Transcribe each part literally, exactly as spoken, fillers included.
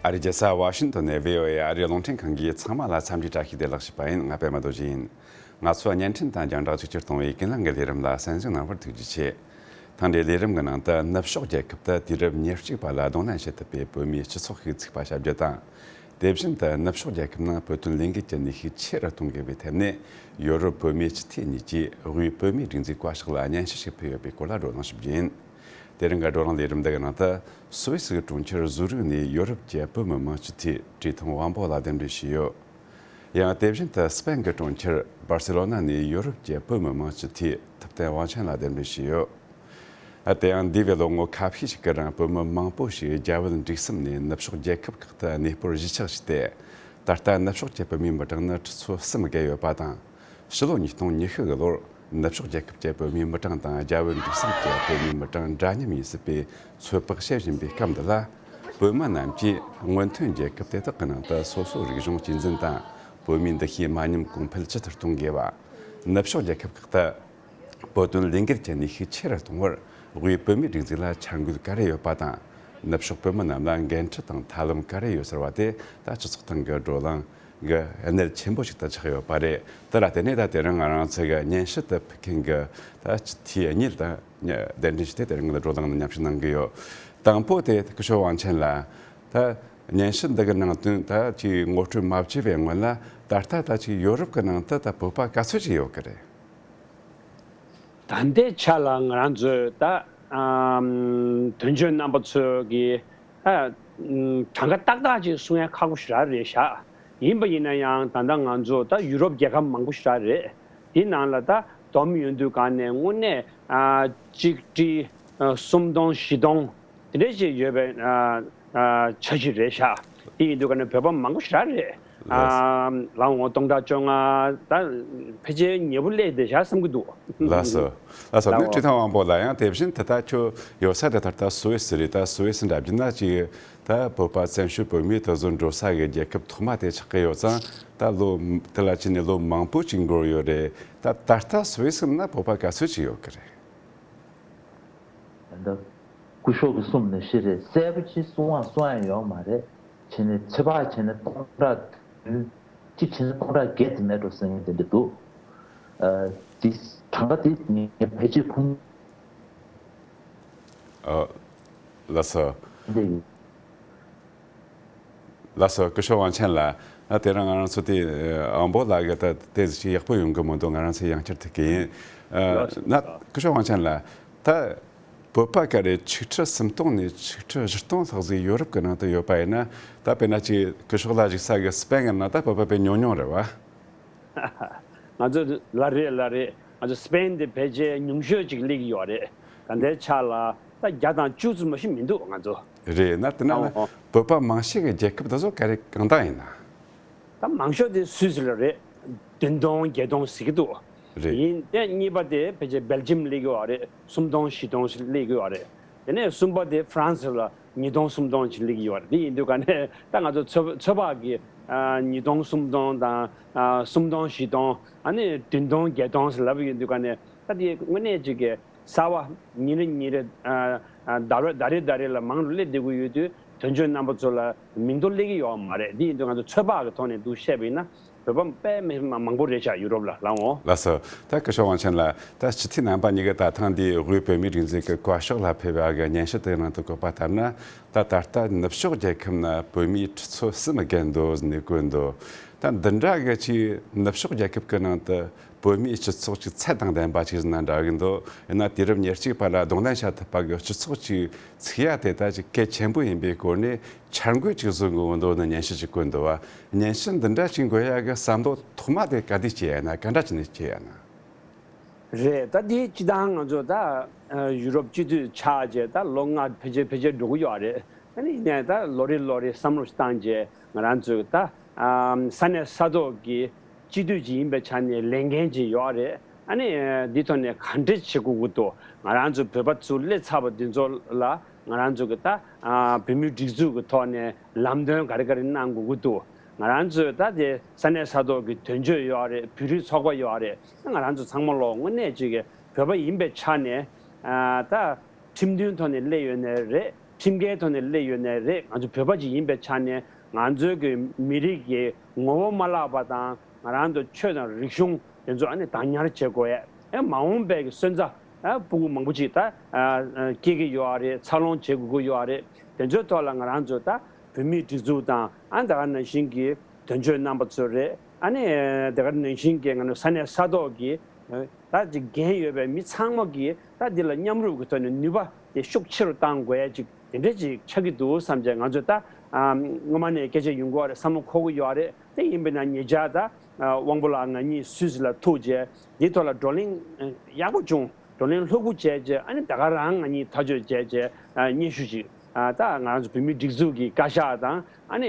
ཨ་རིའི་རྒྱལ་ས་ཝ་ཤིང་ཏོན་ནས་བྷི་ཨོ་ཨེ་ཨ་རིའི་རླུང་འཕྲིན་ཁང་གིས་ཚང་མ་ལ་འཚམས་འདྲིའི་བཀྲ་ཤིས་བདེ་ལེགས་ཞུས་པ་ཡིན། ང་པད་མ་རྡོ་རྗེ་ཡིན། ང་ཚོ་བརྙན་འཕྲིན་དང་རྒྱང་བསྒྲགས་གཅིག་གྱུར་གཏོང་བའི་ཀུན་གླེང་གི་ལས་རིམ་ལ་གསན་གཟིགས་གནང་བར་ཐུགས་རྗེ་ཆེ། ཐེངས་འདིའི་ལས་རིམ་གྱི་ནང་དུ་ནུབ་ཕྱོགས་རྒྱལ་ཁབ་ཏུ་དུས་རབས་ཉེར་གཅིག་པ་ལ་གདོང་ལེན་བྱེད་ཐུབ་པའི་བོད་མིའི་སྤྱི་ཚོགས་ཤིག་ཚུགས་པ་བྱ་རྒྱུ་དང་། དེ་བཞིན་དུ་ནུབ་ཕྱོགས་རྒྱལ་ཁབ་ནང་བོད་དོན་ལས་འགུལ་གྱི་ནུས་ཤུགས་ཆེ་རུ་གཏོང་དགོས་པའི་ཐད་ནས། ཡོ་རོབ་བོད་མིའི་སྤྱི་འཐུས་གཉིས་ཀྱིས་དབུས་བོད་མིའི་སྒྲིག་འཛུགས་བཀའ་ཤག་ལ་སྙན་ཞུ་ཞིག་ཕུལ་ཡོད་པའི་སྐོར་ལ་བགྲོ་གླེང་ཞུ་རྒྱུ་ཡིན། དེ་རིང་གི་བགྲོ་གླེང་ལས་རིམ་འདི་གི་ནང་དུ། སུད་སི་གི་གྲོང་ཁྱེར་ཟུ་རིག་ནས་ཡོ་རོབ་ཀྱི་བོད་མི་མང་སྤྱི་འཐུས་བཀྲས་མཐོང་དབང་པོ་ལགས་གདན་འདྲེན་ཞུས་ཡོད། ཡང་དེ་བཞིན་དུ་སི་པེན་གྱི་གྲོང་ཁྱེར་སྦར་སེ་ལོ་ན་ནས་ཡོ་རོབ་ཀྱི་བོད་མི་མང་སྤྱི་འཐུས་ཐུབ་བསྟན་དབང་ཆེན་ལགས་གདན་འདྲེན་ཞུས་ཡོད། ཨ། དེ་ཡང་འདས་པའི་ལོ་ངོ་ཁ་ཤས་ཤིག་གི་རིང་བོད་མི་མང་པོ་ཞིག་རྒྱ་བོད་འབྲེལ་ཟམ་ནས་ནུབ་ཕྱོགས་རྒྱལ་ཁབ་ཁག་ཏུ་གནས་སྤོར་གཞིས་ཆགས་བྱས་ཏེ། ད་ལྟ་ནུབ་ཕྱོགས་ཀྱི་བོད་མིའི་མི་གྲངས་ནི་ཁྲི་ཚོ་གསུམ་བརྒལ་ཡོད་པ་དང་། ཕྱི་ལོ་ཉིས་སྟོང་ཉི་ཤུ་གི་ལོར་ནུབ་ཕྱོགས་རྒྱལ་ཁབ་ཀྱི་བོད་མིའི་མི་གྲངས་དང་རྒྱ་བོད་འབྲེལ་ཟམ་གྱི་བོད་མིའི་མི་གྲངས་འདྲ་མཉམ་ཡིན་སྲིད་པའི་ཚོད་དཔག་བྱེད་བཞིན་པའི་སྐབས་འདི་ལ། བོད་མི་རྣམས་ཀྱིས་སྔོན་ཐོན་རྒྱལ་ཁབ་དེ་དག་གི་ནང་དུ་སོ་སོའི་རིག་གཞུང་གཅེས་འཛིན་དང་། བོད་མིའི་འདུ་ཤེས་མ་ཉམས་གོང་འཕེལ་ཇི་ལྟར་གཏོང་དགོས་པ། ནུབ་ཕྱོགས་རྒྱལ་ཁབ་ཁག་ཏུ་བོད་དོན་ལས་འགུལ་གྱི་ནུས་ཤུགས་ཆེ་རུ་གཏོང་བར་དབུས་བོད་མིའི་སྒྲིག་འཛུགས་ལ་འཆར་འགོད་ག་རེ་ཡོད་པ་དང་། ནུབ་ཕྱོགས་བོད་མི་རྣམས་ལ་འགན་འཁྲི་དང་ཐབས་ལམ་ག་རེ་ཡོད་ཟེར་བ་དེ། ད་སྤྱི་ཚོགས་སྟེང་གི་བགྲོ་གླེང་གི་གནད་ཆེན་པོ་ཞིག་ཏུ་ཆགས་ཡོད་པ་རེད། དེ་ལ་བརྟེན་ནས་ད་དེ་རིང་ང་རང་ཚོ་གི་སྙན་ཞུ་དེ་ཕུལ་མཁན་གྱི་ད་སྤྱི་འཐུས་གཉིས་ད་གདན་འདྲེན་ཞུས་ཏེ་དེ་རིང་གི་བགྲོ་གླེང་ལ་མཉམ་ཞུགས་གནང་གི་ཡོད། དང་པོ་དེ་སྐུ་ཞབས་དབང་ཆེན་ལགས། ད་སྙན་ཞུ་འདི་གི་ནང་དོན་ད་ཅིག་ངོ་སྤྲོད་མ་བྱས་པའི་སྔོན་ལ། ད་ལྟ་ད་ཅིག་ཡོ་རོབ་ཀྱི་ནང་དུ་ད་བོད་པ་ག་ཚོད་ཅིག་ཡོད་ཀྱི་རེད། ད་ལྟའི་ཆ་ལ་ང་རང་ཚོས་ད་ཨམ་དོན་གཅོད་རྣམ་པ་ཚོས་ཀྱི་ད་ཨམ་གྲངས་ཀ་ཏག་ཏག་ཅིག་གསུང་ཡ་ཁག་པོ་ཞེ་དྲག་རེད་ཤག། ཡིན་པ་ཡིན་ན་ཡང་ད་ལྟ་ང་ཚོ་ད་ཡུ་རོབ་རྒྱལ་ཁབ་མང་པོ་ཞེ་དྲག་རེད། དེ་ནང་ལ་ད་བསྡོམས་ཡོང་དུས་ག་ནས་དངོས་གནས་ཨ་གཅིག་ཁྲི་ཨ་སུམ་སྟོང་བཞི་སྟོང་དེ་འདྲ་ཞིག་ཡོད་པའི་ཨ་ཨ་ཆ་ཞིག་རེད་ཤག། དེ་ཡིན་དུས་ག་ནས་བོད་པ་མང་པོ་ཞེ་དྲག་རེད། ལགས། ཨ་ལགས་འོང་། སྟོང་ཕྲག་བཅོ་ལྔ་ད་ཕལ་ཆེར་ཉེ་པོ་སླེབས་བསྡད་ཤག་བསམ་གྱི་འདུག། ལགས་སོ། ལགས་སོ། ལགས་འོང་། བཀྲས་མཐོང་དབང་པོ་ལགས། ཡང་དེ་བཞིན་དུ་ད་ཁྱོད་ཡོད་ས་དེ་ད་ལྟ་སུད་སི་རེད། ད་སུད་སི་འདྲ་བརྒྱུད་ན་ཅིག་ད་བོད་པ་བཙན་བྱོལ་བོད་མིའི་དེ་ཚོ་འགྲོ་ས་གི་རྒྱལ་ཁབ་ཐོག་མ་དེ་ཆགས་ཀྱི་ཡོད་ཙང་། ད་ལོ་དེ་ལ་ཕྱིན་ནས་ལོ་མང་པོ་ཅིག་འགོར་ཡོད་རེད། ད་ད་ལྟ་སུད་སི་ན་བོད་པ་ག་ཚོད་ཅིག་ཡོད་ཀྱི་རེད། ད་སྐུ་ཞབས་ཀྱིས་གསུངས་ནང་བཞིན་རེད། གསལ་པོ་ཅིག་གསུང་བ་གསུང་ཡ་ཡོད་མ་རེད། བྱས་ནས་ཚོད་དཔག་བྱས་ནས་སྟོང་ཕྲག་བདུན། གཅིག་བྱས་ན་སྟོང་ཕྲག་བརྒྱད་ཙམ་མེད་འགྲོ་ཟེར་མཁན་དེ་འདྲ་འདུག། ཨ་དེ་གྲངས་ཀ་དེ་ངས་ཕལ་ཆེར་ཁུངས། ཨ་ལགས་སོ། འདི་ཡིན། ལགས་སོ། སྐུ་ཞབས་དབང་ཆེན་ལགས། ཨ་དེ་རིང་ང་རང་ཚོ་དེ་ཨ་དབང་པོ་ལགས་ཀྱིས་ད་ཏོག་ཙམ་ཅིག་ཡག་པོ་ཡོང་གི་མི་འདུག། ང་རང་ཚོས་ཡང་བསྐྱར་ཐུག་གི་ཡིན། ཨ་ལགས་སོ། ན་སྐུ་ཞབས་དབང་ཆེན་ལགས། ད་བོད་པ་ག་རེ་ཆིག་ཁྲི་སུམ་སྟོང་ནས་ཆིག་ཁྲི་བཞི་སྟོང་ལྷག་ཙམ་ཡོ་རོབ་ཀྱི་ནང་དུ་ཡོད་པ་ཡིན་ན། ད་དཔེར་ན་ཅིག་སྐུ་ཞབས་ལགས་བཞུགས་ས་གི་སི་པེན་གྱི་ནང་ད་བོད་པ་དཔེ་ཉུང་ཉུང་རེད་བ། ང་ཚོ་ལགས་རེད། ལགས་རེད། ང་ཚོ་སི་པེན་དེ་ཕལ་ཆེར་ཉུང་ཤོས་ཅིག་སླེབས་ཀྱི་ཡོད་རེད། ད་ལྟའི་ཆ་ལ་ད་བརྒྱ་དང་བཅུ་ཙམ་མ་གཏོགས་མི་འདུག་ང་ཚོ། རེད། ན་དེ་ན་ཨོ་ཨོ། བོད་པ་མང་ཤོས་ཀྱི་རྒྱལ་ཁབ་དེ་ཚོ་ག་རེ་གང་དག་ཡིན་ན། ད་མང་ཤོས་དེ་སུད་སི་ལ་རེད། བདུན་སྟོང་བརྒྱད་སྟོང་ཟེར་གྱི་འདུག། རེད། ཡིན་ཏེ་གཉིས་པ་དེ་ཕལ་ཆེར་སྦེལ་ཇམ་སླེབས་ཀྱི་ཡོད་རེད། སུམ་སྟོང་བཞི་སྟོང་ཞིག་སླེབས་ཀྱི་ཡོད་རེད། དེ་ནས་གསུམ་པ་དེ་ཧྥ་རན་སི་ལ་ཉིས་སྟོང་སུམ་སྟོང་ཅིག་སླེབས་ཀྱི་ཡོད་རེད། དེ་ཡིན་དུས་ག་ནས་ད་ང་ཚོ་ཚོད་ཚོད་དཔག་གིས་ཨ་ཉིས་སྟོང་སུམ་སྟོང་དང་ཨ་སུམ་སྟོང་བཞི་སྟོང་ཨ་ནི་བདུན་སྟོང་བརྒྱད་སྟོང་ཟེར་ལབ་ཡོང་དུས་ག་ནས་ད་དེ་དངོས་གནས་ཅིག་གི་གསར་པ་ཉིན་རེ་ཉིན་རེ་ཨ་ཨ་ཟླ་རེ་ཟླ་རེ་ཟླ་རེ་ལ་མང་རུ་སླེབས་བསྡད་ཀྱི་ཡོད་དུས། དོན་གཅོད་རྣམ་པ་ཚོ་ལ་མིང་ཐོ་སླེབས་ཀྱི་ཡོད་མ་རེད། འདི་ཡིན་དུས་ང་ཚོ་ཚོད་དཔག་གི་ཐོག་ནས་འདུག་བཤད་པ་ཡིན་ན་བོད་པ་དཔེ་མི་མང་པོ་རེད་ཤག་ཡུ་རོབ་ལ་ལགས་འོང་། ལགས་སོ། ད་སྐུ་ཞབས་དབང་ཆེན་ལགས། ད་སྤྱི་འཐུས་རྣམ་པ་གཉིས་ཀྱིས་ད་ཐེངས་འདིའི་དབུས་བོད་མིའི་སྒྲིག་འཛུགས་ཀྱི་བཀའ་ཤག་ལ་ཕེབས་པ་གི་སྙན་ཞུ་དེའི་ནང་དུ་བཀོད་པ་ལྟར་ན། ད་ད་ལྟ་ནུབ་ཕྱོགས་རྒྱལ་ཁབ་ན་བོད་མིའི་ཁྲི་ཚོ་གསུམ་བརྒལ་འདུག་ཟེར་ནས་བཀོད་འདུག། ད་འདི་འདྲ་གི་ཅིག་ནུབ་ཕྱོགས་རྒྱལ་ཁབ་ཀྱི་ནང་དུ་བོད་མིའི་སྤྱི་ཚོགས་ཅིག་ཚད་དང་ལྡན་པ་ཅིག་ཟེར་ན་འདྲ་གི་འདུག། ཡིན་ན་དུས་རབས་ཉེར་གཅིག་པ་ལ་གདོང་ལེན་བྱ་ཐུབ་པ་གི་སྤྱི་ཚོགས་ཅིག་ཚུགས་ཡ་དེ་ད་ཅིག་གལ་ཆེན་པོ་ཡིན་པའི་སྐོར་ནས་འཆར་འགོད་ཅིག་བཟོ་དགོས་འདུག་ནི་སྙན་ཞུ་ཅིག་བཀོད་འདུག་བ། སྙན་ཞུ་འདི་འདྲ་ཅིག་འགོད་ཡ་གི་བསམ་བློ་ཐོག་མ་དེ་ག་དུས་སྐྱེས་ཡ་ན། ག་འདྲ་བྱས་ནས་སྐྱེས་ཡ་ན། རེད། ད་འདི་སྤྱི་བཏང་ང་ཚོ་ད་ཡུ་རོབ་སྤྱི་འཐུས་ཆགས་རྗེས་ད་ལོ་ལྔ་ཕལ་ཆེར་ཕལ་ཆེར་འགྲོ་གི་ཡོད་རེད། ཨ་ནི་ཡིན་ནའི་ད་ལོ་རེ་ལོ་རེ་བསམ་བློ་བཏང་རྗེས་ང་རང་ཚོས་ད་ས་གནས་ས་ཐོག་གི་སྤྱི་འཐུས་ཅིག་ཡིན་པའི་ཆ་ནས་ལས་འགན་ཅིག་ཡོད་རེད། ཨ་ནི་འདི་ཐོག་ནས་ག་འདྲ་བྱེད་དགོས་ཀྱི་འདུག། ང་རང་ཚོ་བོད་པ་ཚོ་སླེབས་ཚར་བ་འདི་ཚོ་ལ་ང་རང་ཚོ་གི་ད་བོད་མིའི་སྒྲིག་འཛུགས་ཀྱི་ཐོག་ནས་ལམ་སྟོན་ག་རེ་ག་རེ་གནང་དགོས་ཀྱི་འདུག། ང་རང་ཚོས་ད་དེ་ས་གནས་ས་ཐོག་གི་དོན་གཅོད་ཡོད་རེད། བོད་རིགས་ཚོགས་པ་ཡོད་རེད། ང་རང་ཚོ་ཚང་མ་ལོ་དངོས་གནས་ཅིག་གི་བོད་པ་ཡིན་པའི་ཆ་ནས་ད་ཁྲིམས་མཐུན་ཐོག་ནས་སླེབས་ཡོད་ནའི་རེད། ཁྲིམས་འགལ་ཐོག་ནས་སླེབས་ཡོད་ནའི་རེད། ང་ཚོ་བོད་པ་ཅིག་ཡིན་པའི་ཆ་ནས་ང་ཚོའི་གི་མི་རིགས་ཀྱི་ངོ་བོ་མ་བརླག་པ་དང་། ང་རང་ཚོ་ཆོས་དང་རིག་གཞུང་དེ་ཚོ་ཨ་ནི་བདག་ཉར་བྱེད་དགོས་ཡ། ཨེ་མ་འོངས་པའི་གི་སོན་རྩ་ཨ་སྤུ་གུ་མང་པོ་ཅིག་ད་ཨ་ཨ་སྐྱེ་གི་ཡོད་རེད། འཚར་ལོངས་བྱེད་དགོས་ཀྱི་ཡོད་རེད། དེ་ཚོའི་ཐོག་ལ་ང་རང་ཚོ་ད་བོད་མིའི་སྒྲིག་འཛུགས་དང་། ཨ་ད་ག་ནང་བཞིན་གྱི་དོན་གཅོད་རྣམ་པ་ཚོ་རེད། ཨ་ནི་ད་ག་ནང་བཞིན་གྱི་ང་ཚོ་ས་གནས་ས་ཐོག་གི་ད་ཅིག་འགན་ཡོད་པའི་མི་ཚང་མ་གིས་ད་འདི་ལ་མཉམ་རུབ་ཀྱི་ཐོག་ནས་ནུས་པ་དེ་ཤུགས་ཆེ་རུ་གཏང་དགོས་ཡ་ཅིག་དེ་འདྲ་ཅིག་ཆགས་ཀྱི་འདུག་བསམ་བྱས། ང་ཚོས་ད་ཨ་སྔོན་མ་ནས་སྐད་ཆ་ཡོང་གི་ཡོད་རེད། བསམ་བློ་འཁོར་གྱི་ཡོད་རེད། དེ་ཡིན་པས་ན་ཉེ་ཆར་ད་ཨ་དབང་པོ་ལགས་ང་གཉིས་སུད་སི་ལ་ཐུག་བྱས་འདིའི་ཐོག་ལ་བགྲོ་གླེང་ཡག་པོ་བྱུང་། བགྲོ་གླེང་ལྷུག་པོ་བྱས་བྱས། ཨ་ནི་ད་ག་རང་ང་གཉིས་ཐག་གཅོད་བྱས་བྱས་ཨ་སྙན་ཞུ་ཅིག་ཨ་ད་ང་རང་ཚོ་བོད་མིའི་སྒྲིག་འཛུགས་ཀྱི་བཀའ་ཤག་དང་། ཨ་ནི་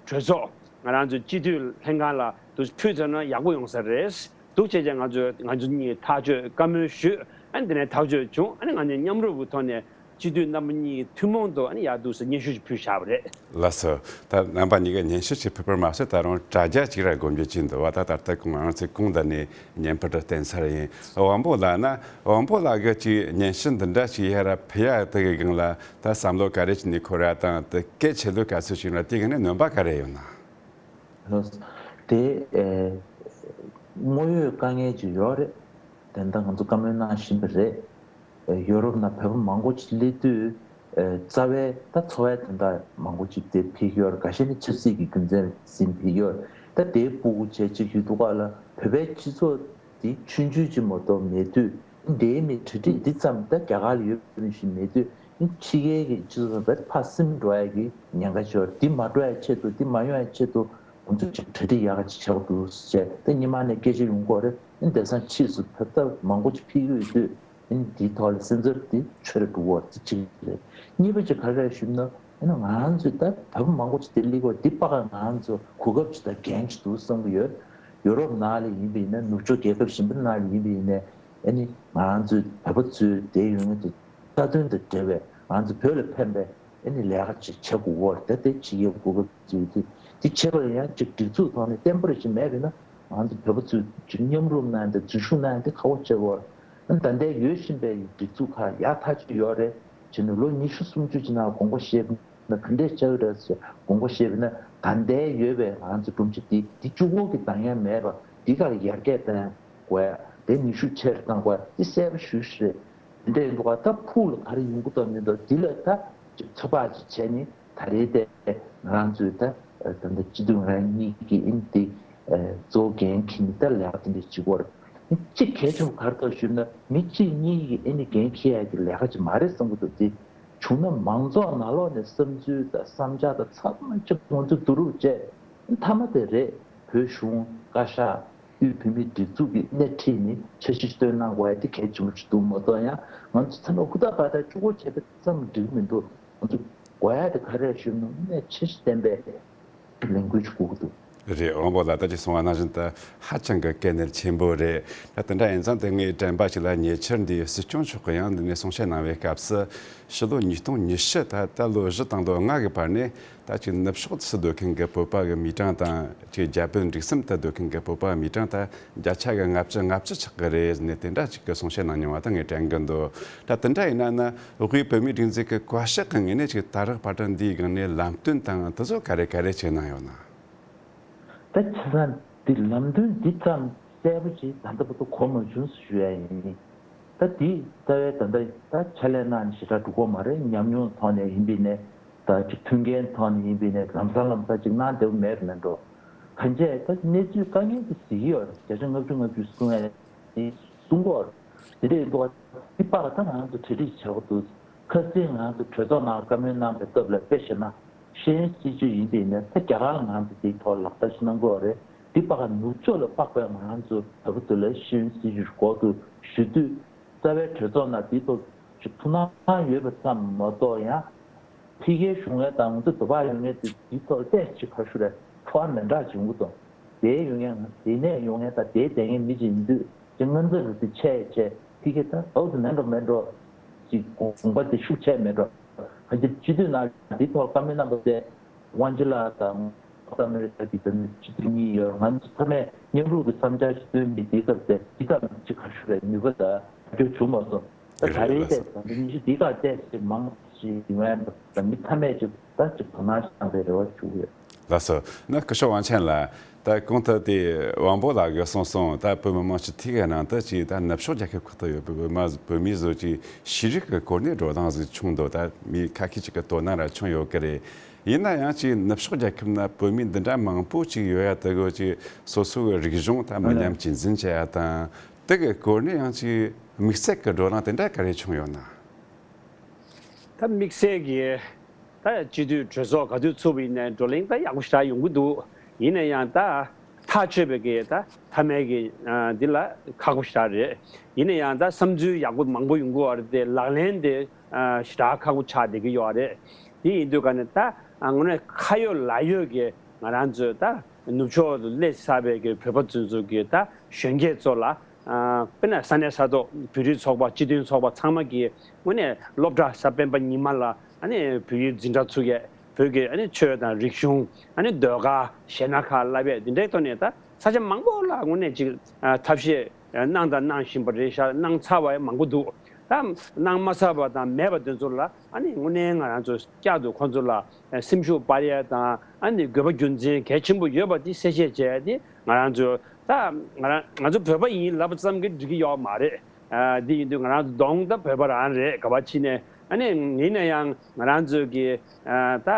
གྲོས་ཚོགས། ང་རང་ཚོའི་སྤྱི་འཐུས་ལྷན་ཁང་ལ་དུ་ཕུལ་ཐུབ་ན་ཡག་པོ་ཡོང་ས་རེད། འདུག་བྱས་བྱས་ང་ཚོས་ང་ཚོ་གཉིས་ཐག་གཅོད་བཀའ་མོལ་ཞུས། ཨ་ནི་དེ་ནས་ཐག་གཅོད་བྱུང་། ཨ་ནི་ང་གཉིས་མཉམ་རུབ་ཀྱི་ཐོག་ནས་སྤྱི་འཐུས་རྣམ་པ་གཉིས་ཐུན་མོང་དུ་ཨ་ནི་ཡར་འདུག་སེ་སྙན་ཞུ་ཞིག་ཕུལ་བཞག་པ་རེད། ལགས་སོ། ད་རྣམ་པ་གཉིས་ཀྱིས་སྙན་ཞུ་ཞིག་ཕུལ་བར་མ་ཟད། ད་རུང་དྲ་རྒྱ་གཅིག་ར་སྒོམ་རྒྱུ་ཅིག་འདུག་བ། ད་ད་ལྟ་ཁོང་རང་ཚོའི་གོང་ད་ནས་བརྙན་ཕུད་དུ་བསྟན་ཚར་ཡིན། དབང་པོ་ལགས་ན། དབང་པོ་ལགས་ཀྱིས་ཅིག་སྙན་ཞུ་འདི་འདྲ་ཞིག་ཡར་ཕུལ་ཡ་དེ་གི་སྒང་ལ་ད་བསམ་བློ་ག་རེ་ཞིག་ནས་འཁོར་ཡ་དང་། དེ་གལ་ཆེ་ལོས་ག་ཚོད་ཞིག་ཡོད་ན། དེ་གི་ནས་ནོམ་པ་ག་རེ་ཡོད་ན། ལགས། དེ་ཨེ་དངོས་ཡོད་དཀའ་ངལ་ཅིག་ཡོད་རེད། དེ་འདྲ་ང་ཚོ་བཀའ་མོལ་གནང་བཞིན་པ་རེད། ཨེ་ཡོ་རོབ་ནང་བོད་པ་མང་པོ་ཅིག་སླེབས་དུས། ཨེ་རྩ་བའི་ད་འཚོ་བའི་དོན་དག་མང་པོ་ཅིག་དེ་ཕེབས་ཡོད་རེད། འགའ་ཤས་ནི་ཆབ་སྲིད་ཀྱི་རྒྱུ་མཚན་ཟིན་ཕེབས་ཡོད་རེད། ད་དེའི་སྤུ་གུ་བྱས་ཅིག་ཡོད་དུས་ཀ་ལ་བོད་པའི་སྤྱི་ཚོགས་དེ་ཆུང་ཆུང་ཅིག་མ་གཏོགས་མེད་དུས། འདིའི་མི་གྲ་སྒྲིག་འདི་ཙམ་ད་རྒྱ་གར་ལ་ཡོད་པ་ནང་བཞིན་མེད་དུས། ཕྱི་རྒྱལ་གྱི་སྤྱི་ཚོགས་བར་ཕར་སིམ་འགྲོ་ཡ་གི་ཉེན་ཁ་ཤོར། འདི་མ་འགྲོ་ཡ་ཆེད་དུ། འདི་མ་ཡོང་ཡ་ཆེད་དུ་ང་ཚོས་ཅིག་གྲ་སྒྲིག་ཡག་ག་ཅིག་བྱེད་དགོས་འདུག་ཟེར་བྱས། ད་སྔོན་མ་ནས་སྐད་ཆ་ཡོང་གི་ཡོད་རེད། ཨ་ནི་དེང་སང་ཕྱིས་སུ་བོད་ཟླ་མང་པོ་ཅིག་ཕེབས་ཀྱི་ཡོད་དུས། ཨ་ནི་འདིའི་ཐོག་ལ་སེམས་འཚབ་འདི་ཆེ་རུ་འགྲོ་གི་ཡོད་རེད། གཅིག་རེད། གཉིས་པ་ཅིག་ག་རེ་རེད་ཞུས་ན། ཨ་ནི་ང་རང་ཚོས་ད་བོད་པ་མང་པོ་ཅིག་དེ་སླེབས་ཀྱི་ཡོད། འདི་ཕར་ང་རང་ཚོ་གོ་སྐབས་ཅིག་དང་འགན་ཅིག་འདུག་བསམ་གྱི་ཡོད། ཡོ་རོབ་ནང་ལ་ཡིན་པ་ཡིན་ན། ནུབ་ཕྱོགས་རྒྱལ་ཁབ་གཞན་པ་ནང་ལ་ཡིན་པ་ཡིན་ན། ཨ་ནི་ང་རང་ཚོའི་བོད་པ་ཚོའི་དེ་ཡོད་ངེས་དུ་རྩ་དོན་དང་འབྲེལ་བའི་ང་ཚོ་བོད་ལ་ཕན་པའི་ཨ་ནི་ལས་ཀ་ཅིག་བྱེད་དགོས་ཀྱི་ཡོད་རེད། ད་དེ་བྱེད་ཡག་གོ་སྐབས་ཅིག་ཡོད་དུས། དེ་བྱེད་པ་ལ་ཡང་ཅིག་སྒྲིག་འཛུགས་ཐོག་ནས་བརྟན་པོ་རེ་ཅིག་མེད་པ་ཡིན་ན། ང་ཚོ་བོད་པ་ཚོས་ཅིག་མཉམ་རུབ་གནང་ཡ་དང་འཛུལ་ཞུགས་གནང་ཡ་དེ་ཁག་པོ་ཆགས་ཀྱི་ཡོད་རེད། ཨ་ནི་ད་ལྟའི་ཡོད་བཞིན་པའི་སྒྲིག་འཛུགས་ཁག་ཡག་ཐག་ཆོད་ཡོད་རེད། བྱས་ནས་ལོ་ཉི་ཤུ་སུམ་ཅུ་ཅིག་ནང་དགོངས་པ་བཞེས་ན་ག་འདྲས་ཆགས་ཀྱི་རེད་ཟེར། དགོངས་པ་བཞེས་པ་ཡིན་ན། ད་ལྟའི་ཡོད་པའི་ང་ཚོ་སྒྲོམ་གཞི་འདི། འདི་གཅིག་པོ་གིས་འདང་ཡ་མེད་པ། འདི་ཁག་ཡར་རྒྱས་གཏང་དགོས་ཡ། དེ་ནུས་ཤུགས་ཆེ་རུ་གཏང་དགོས་ཡ་འདི་གསལ་པོ་ཞེ་པོ་ཞིག་རེད། དེ་འདྲ་ཡིན་དུས་ཀ་ད་ཕུགས་ལ་ག་རེ་ཡོང་གི་འདུག་མི་འདུག་འདི་ལ་ད་ཅིག་ཚོད་དཔག་ཅིག་བྱས་ནས། ད་རེས་དེ་ང་རང་ཚོས་ད་ད་ལྟ་སྤྱི་འཐུས་ང་རང་གཉིས་ཀྱིས་ཨ་ནི་འདི་གཙོ་བོ་འགན་འཁྱེར་ནས་ད་ལས་ཀ་དེ་འདྲ་བྱེད་ཀྱི་ཡོད་རེད། གཅིག་གལ་ཆེན་པོ་ག་རེ་འདུག་ཞུས་ན། མི་གཅིག་གཉིས་ཀྱིས་ཨ་ནི་འགན་འཁྱེར་ཡག་གི་ལས་ཀ་ཅིག་མ་རེད་བསམ་གྱི་འདུག་དེ་བྱུང་ན་མང་ཚོགས་ནང་ལོགས་ནས་བསམ་ཚུལ་དང་བསམ་འཆར་དང་ཚང་མ་གཅིག་ང་ཚོས་བསྡུ་རུབ་བྱས། མཐའ་མ་དེ་རེད། བོད་གཞུང་བཀའ་ཤག་དབུས་བོད་མིའི་སྒྲིག་འཛུགས་ཀྱིས་སྣེ་ཁྲིད་ནས་འཆར་གཞི་བཏོན་གནང་དགོས་ཡ་དེ་གལ་ཆེན་པོ་ཞིག་འདུག་མ་གཏོགས། ཡང་ང་ཚོ་ཚང་མ་ཧུར་ཐག་འབད་ཐག་གཅིག་པོ་བྱས་པ་ཙམ་འགྲིག་མི་འདུག་ང་ཚོ་དགོས་ཡ་དེ་ག་རེ་ཞུས་ན། དངོས་གནས་འཆར་གཞི་ལྡན་པའི་ལས་འགུལ་ཞིག་དགོས་ཀྱི་འདུག་རེད། དབང་པོ་ལགས་ད་ཅི་གསུངས་པ་ནང་བཞིན་དུ་ཧ་ཅང་གི་གལ་གནད་ཆེན་པོ་རེད། ད་དེ་འདྲ་ཡིན་ཙང་། དེ་ངའི་དྲན་པ་ཞིག་ལ་ཉེ་ཆར་འདི་སྲིད་སྐྱོང་མཆོག་གིས་ཡང་འདི་ནས་གསུང་བཤད་གནང་བའི་སྐབས་སུ། ཕྱི་ལོ་ཉིས་སྟོང་ཉི་ཤུ། ད་ད་ལོ་བཞི་དང་ལོ་ལྔ་གི་བར་ནས། ད་ཅིག་ནུབ་ཕྱོགས་སུ་སྡོད་མཁན་གྱི་བོད་པ་གི་མི་གྲངས་དང་། ཅིག་རྒྱ་བོད་འབྲེལ་ཟམ་དུ་སྡོད་མཁན་གྱི་བོད་པ་མི་གྲངས་ད་བརྒྱ་ཆ་གི་ལྔ་བཅུ་ལྔ་བཅུ་ཆགས་ཀྱི་རེད་ཟེར་ནས་དེ་འདྲ་ཅིག་གི་གསུང་བཤད་གནང་མྱོང་བ་ད་ངས་དྲན་གྱི་འདུག་ད་དེ་འདྲ་ཡིན་ན་ན། དབུས་བོད་མིའི་སྒྲིག་འཛུགས་ཀྱི་བཀའ་ཤག་གི་ངོས་ནས་ཅིག་ད་རག་བར་དུ་འདིའི་སྒང་ནས་ལམ་སྟོན་དང་དེ་ཚོ་ག་རེ་ག་རེ་བྱས་གནང་ཡོད་ན། ད་བྱས་ཙང་འདི་ལམ་སྟོན་འདི་ཙམ་གསལ་པོ་ཅིག་ད་ལྟ་བར་དུ་གོ་མ་བྱུང་ཟེར་ཞུ་ཡ་ཡིན། ད་འདི་རྩ་བའི་ད་ལྟ་ད་ཕྱག་ལས་གནང་ནས་ཞེ་དྲག་འགྲོ་གི་ཡོད་མ་རེད། ཉམས་མྱོང་ཐོག་ནས་ཡིན་པ་ཡིན་ནའི། ད་ཅིག་མཐུན་རྐྱེན་ཐོག་ནས་ཡིན་པ་ཡིན་ནའི། ལམ་སང་ལམ་སང་ཅིག་གནང་བསྡད་པ་མེད་པ་མེད་འགྲོ། གང་བྱས་ད་གནས་ཚུལ་དཀའ་ངལ་དེ་གཟིགས་ཀྱི་ཡོད་རེད། བརྒྱ་ཆ་ལྔ་བཅུ་ལྔ་བཅུ་གསུང་ཡ་གསུང་གི་ཡོད་རེད། དེ་འདྲ་ཡིན་དུས་ད་པར་ད་ང་ཚོ་གྲ་སྒྲིག་བྱེད་དགོས་འདུག་ཁ་སང་ང་ཚོ་གྲོས་ཚོགས་ནང་བཀའ་མོལ་གནང་བའི་སྐབས་ལ་དཔེ་བཞག་ན། ཤེས་ཡོན་སྲིད་བྱུས་ཡིན་པ་ཡིན་ནའི་ད་རྒྱ་གར་ལ་ང་ཚོ་དེའི་ཐོག་ལག་བསྟར་ཞིག་གནང་གི་ཡོད་རེད། འདི་པར་ནུབ་ཕྱོགས་ལ་དཔག་པའི་ང་ཚོ་བོད་པ་ཚོ་ལ་ཤེས་ཡོན་སྲིད་བྱུས་སྐོར་དུ་ཞུ་དུས། རྩ་བའི་གྲོས་ཚོགས་ནང་འདིའི་ཐོག་ཅིག་ཐུགས་སྣང་ཡོད་པ་ཙམ་མ་གཏོགས། ཡང་ཕ་གིའི་གཞུང་ངན་དང་ང་ཚོ་དོ་ཕག་ཡོད་མཁན་དེ་འདིའི་ཐོག་ལ་ཏོག་ཙམ་ཁ་ཤུ་རེ་ཁྲོ་བ་མི་འདྲ་བྱུང་གི་འདུག་དེ་ཡོད་མཁན། དེ་ནས་ཡོང་མཁན་དང་དེ་བསྡད་མཁན་མི་ཅིག་ཡིན་དུས། ཅིག་ང་ཚོ་རུ་དེ་ཆེ་ཆེ་ཕ་གི་ད་ཨའུ་ཚོ་མེད་འགྲོ་མེད་འགྲོ། ཅིག་དགོངས་པ་དེ་ཤུགས་ཆེ་མེད་འགྲོ། ག་ཅིག་སྤྱི་འཐུས་ནང་འདིའི་ཐོག་བཀའ་མོལ་གནང་བ་དེ། དབང་ཆེ་ལགས་དང་ཨ་མེ་རི་ཀ་གི་ད་ནི་སྤྱི་འཐུས་གཉིས་ཡོད། ང་ཚོ་ཚང་མས་མཉམ་རུབ་ཀྱི་བསམ་འཆར་ཞིག་བཏོན་པའི་དུས་སྐབས་དེ་འདི་ཙམ་ཅིག་ཁ་ཤུ་རེ་ནུས་པ་དང་རྒྱབ་སྐྱོར་བྱུང་མ་སོང་། ད་ད་རེས་དེ་ད་ནི་ཉི་ཤུ་འདི་ག་ཏོག་ཙམ་མང་ ཅིག་ཡོང་ཡ་འདུག་ད་མི་ཚང་མས་ཅིག་ད་ཅིག་དོ་སྣང་བྱེད་པའི་རེ་བ་ཞུ་གི་ཡོད། ལགས་སོ། ན་སྐུ་ཞབས་དབང་ཆེན་ལགས། ད་གོང་དུ་དེ་དབང་པོ་ལགས་ཀྱིས་གསུངས་སོང་། ད་བོད་མི་མང་སྤྱི་འཐུས་ཀྱི་ནང་དུ་ཅིག་ད་ནུབ་ཕྱོགས་རྒྱལ་ཁབ་ཁག་ཏུ་ཡོད་པའི་བོད་མ་བོད་མི་ཚོ་ཅིག་ཤེས་རིག་གི་གོ་གནས་འགྲོ་སྟངས་ཟིག་བྱུང་འདུག་ད་མི་ཁ་ཤས་ཅིག་གི་དོ་སྣང་ར་བྱུང་ཡོད་ཀྱི་རེད། ཡིན་ན་ཡང་ཅིག་ནུབ་ཕྱོགས་རྒྱལ་ཁབ་ན་བོད་མི་འདི་འདྲ་མང་པོ་ཅིག་ཡོད་ཡ་དེ་གོ་ཅིག་སོ་སོ་གི་རིག་གཞུང་ད་མི་ཉམས་རྒྱུན་འཛིན་བྱེད་ཡ་དང་དེ་གི་གོ་གནས་ཡང་ཅིག་དམིགས་བསལ་གྱི་བགྲོ་གླེང་དེ་འདྲ་ག་རེ་བྱུང་ཡོད་ན། ད་དམིགས་བསལ་གྱི་ད་སྤྱི་འཐུས་གྲོས་ཚོགས་ག་དུས་ཚུགས་པ་ཡིན་ནའི་བགྲོ་གླེང་ད་ཡག་པོ་ཞེ་དྲག་ཡོང་གི་འདུག་ཡིན་ན་ཡང་ད་ཐག་ཆོད་པའི་གི་ད་མཐའ་མའི་གི་འདི་ལ་ཁག་པོ་ཞེ་དྲག་རེད། ཡིན་ན་ཡང་ད་བསམ་ཚུལ་ཡག་པོ་མང་པོ་ཡོང་གི་ཡོད་རེད་དེ་ལག་ལེན་དེ་ཞེ་དྲག་ཁག་པོ་ཆགས་བསྡད་ཀྱི་ཡོད་རེད། དེ་ཡིན་དུས་ག་ནས་ད་དངོས་གནས་ཁ་ཡོད་ལག་ཡོད་ཀྱི་ང་རང་ཚོའི་ད་ནུབ་ཕྱོགས་སུ་སླེབས་ཚར་བའི་གི་བོད་པ་ཚོ་ཚོ་གི་ད་གཞོན་སྐྱེས་ཚོ་ལ། དཔེར་ན་ས་གནས་ས་ཐོག་བོད་རིགས་ཚོགས་པ་སྤྱི་མཐུན་ཚོགས་པ་ཚང་མ་གིས་དངོས་གནས་སློབ་གྲྭ་གཟའ་སྤེན་པ་ཉི་མ་ལ་ཨ་ནི་བོད་ཡིག་འཛིན་གྲྭ་ཚུགས་ཡས། བོད་ཀྱི་ཨ་ནི་ཆོས་དང་རིག་གཞུང་ཨ་ནི་ཟློས་གར་གཞས་སྣ་ཁག་བསླབ་ཡས་འདི་འདྲའི་ཐོག་ནས་ད་ས་ཆ་མང་པོ་ལ་དངོས་གནས་ཅིག་ཐབས་ཤེས་གནང་དང་གནང་བཞིན་པ་རེད་ཤག་གནང་ཚར་བ་ཡང་མང་པོ་འདུག་ད་གནང་མ་ཚར་བ་དང་མེད་པ་དེ་ཚོ་ལ་ཨ་ནི་དངོས་གནས་ང་རང་ཚོ་བསྐྱར་དུ་ཁོང་ཚོ་ལ་སེམས་ཤུགས་སྤར་ཡས་དང་ཨ་ནི་དགོས་པ་རྒྱུ་མཚན་གལ་ཆེན་པོ་ཡོད་པ་དེ་གསལ་བཤད་བྱས་ཏེ་ང་རང་ཚོ་ད་ང་རང་ང་ཚོ་བོད་པ་ཡིན་ལབ་པ་ཙམ་གྱིས་འགྲིག་གི་ཡོད་མ་རེད། ཨ་འདི་ཡིན་དུས་ང་རང་ཚོ་གདོང་ད་བོད་པ་རང་རེད། ག་པར་ཕྱིན་ནས་ཨ་ནི་ཡིན་ན་ཡང་ང་རང་ཚོ་གི་ཨ་ད་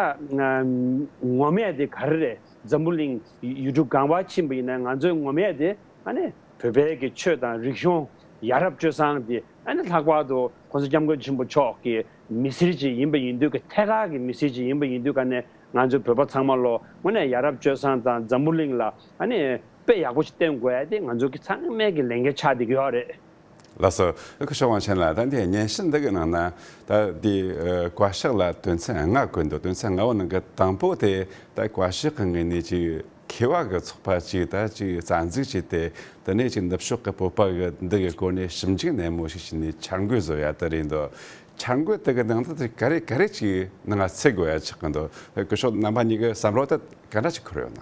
ངོམ་ཡས་དེ་ག་རེ་རེད། འཛམ་བུ་གླིང་ཡུལ་གྲུ་གང་པར་ཕྱིན་པ་ཡིན་ན་ང་ཚོའི་ངོམ་ཡས་དེ་ཨ་ནི་བོད་པའི་གི་ཆོས་དང་རིག་གཞུང་ཡ་རབས་སྤྱོད་བཟང་དེ་ཨ་ནི་ལྷག་པར་དུ་༸གོང་ས་༸སྐྱབས་མགོན་ཆེན་པོ་མཆོག་གི་མི་སེར་ཅིག་ཡིན་པ་ཡིན་དུས་ཀྱི་ཐད་ཀར་གྱི་མི་སེར་ཅིག་ཡིན་པ་ཡིན་དུས་ཀ་ནས་ང་ཚོའི་བོད་པ་ཚང་མ་ལོ་དངོས་གནས་ཡ་རབས་སྤྱོད་བཟང་དང་འཛམ་བུ་གླིང་ལ་ཨ་ནི་དཔེ་ཡག་པོ་ཞིག་སྟོན་དགོས་ཡ་དེ་ང་ཚོ་གི་ཚང་མའི་གི་ལས་འགན་ཆགས་བསྡད་ཀྱི་ཡོད་རེད། ལགས་སོ། ཨ་ཁུ་ཤོ་དབང་ཆེན་ལགས། ད་འདི་སྙན་ཞུ་འདི་གི་ནང་ན་ད་འདི་ཨ་བཀའ་ཤག་ལ་དོན་ཚན་ལྔ་བཀོད་འདུག་དོན་ཚན་ལྔ་བོ་ནང་གི་དང་པོ་དེ་ད་བཀའ་ཤག་གི་ངོས་ནས་ཅིག་མཁས་པ་གི་ཚོགས་པ་ཅིག་ད་ཅིག་རྩ་འཛུགས་བྱས་ཏེ་དེ་ནས་ཅིག་ནུབ་ཕྱོགས་ཀྱི་བོད་པ་གི་འདི་གི་སྐོར་ནས་ཞིབ་འཇུག་ནན་མོ་ཞིག་བྱས་ནས་འཆར་འགོད་བཟོ་ཡ་དེ་རེད་འདུག་འཆར་འགོད་དེ་གི་ནང་དུ་དེ་ག་རེ་ག་རེ་ཅིག་ནང་ང་ཚུད་དགོས་ཡ་ཆགས་ཀྱི་འདུག་ཨ་ཁུ་ཤོ་རྣམ་པ་གཉིས་ཀྱི་བསམ་བློ་དེ་ག་འདྲ་ཅིག་འཁོར་ཡོད་ན།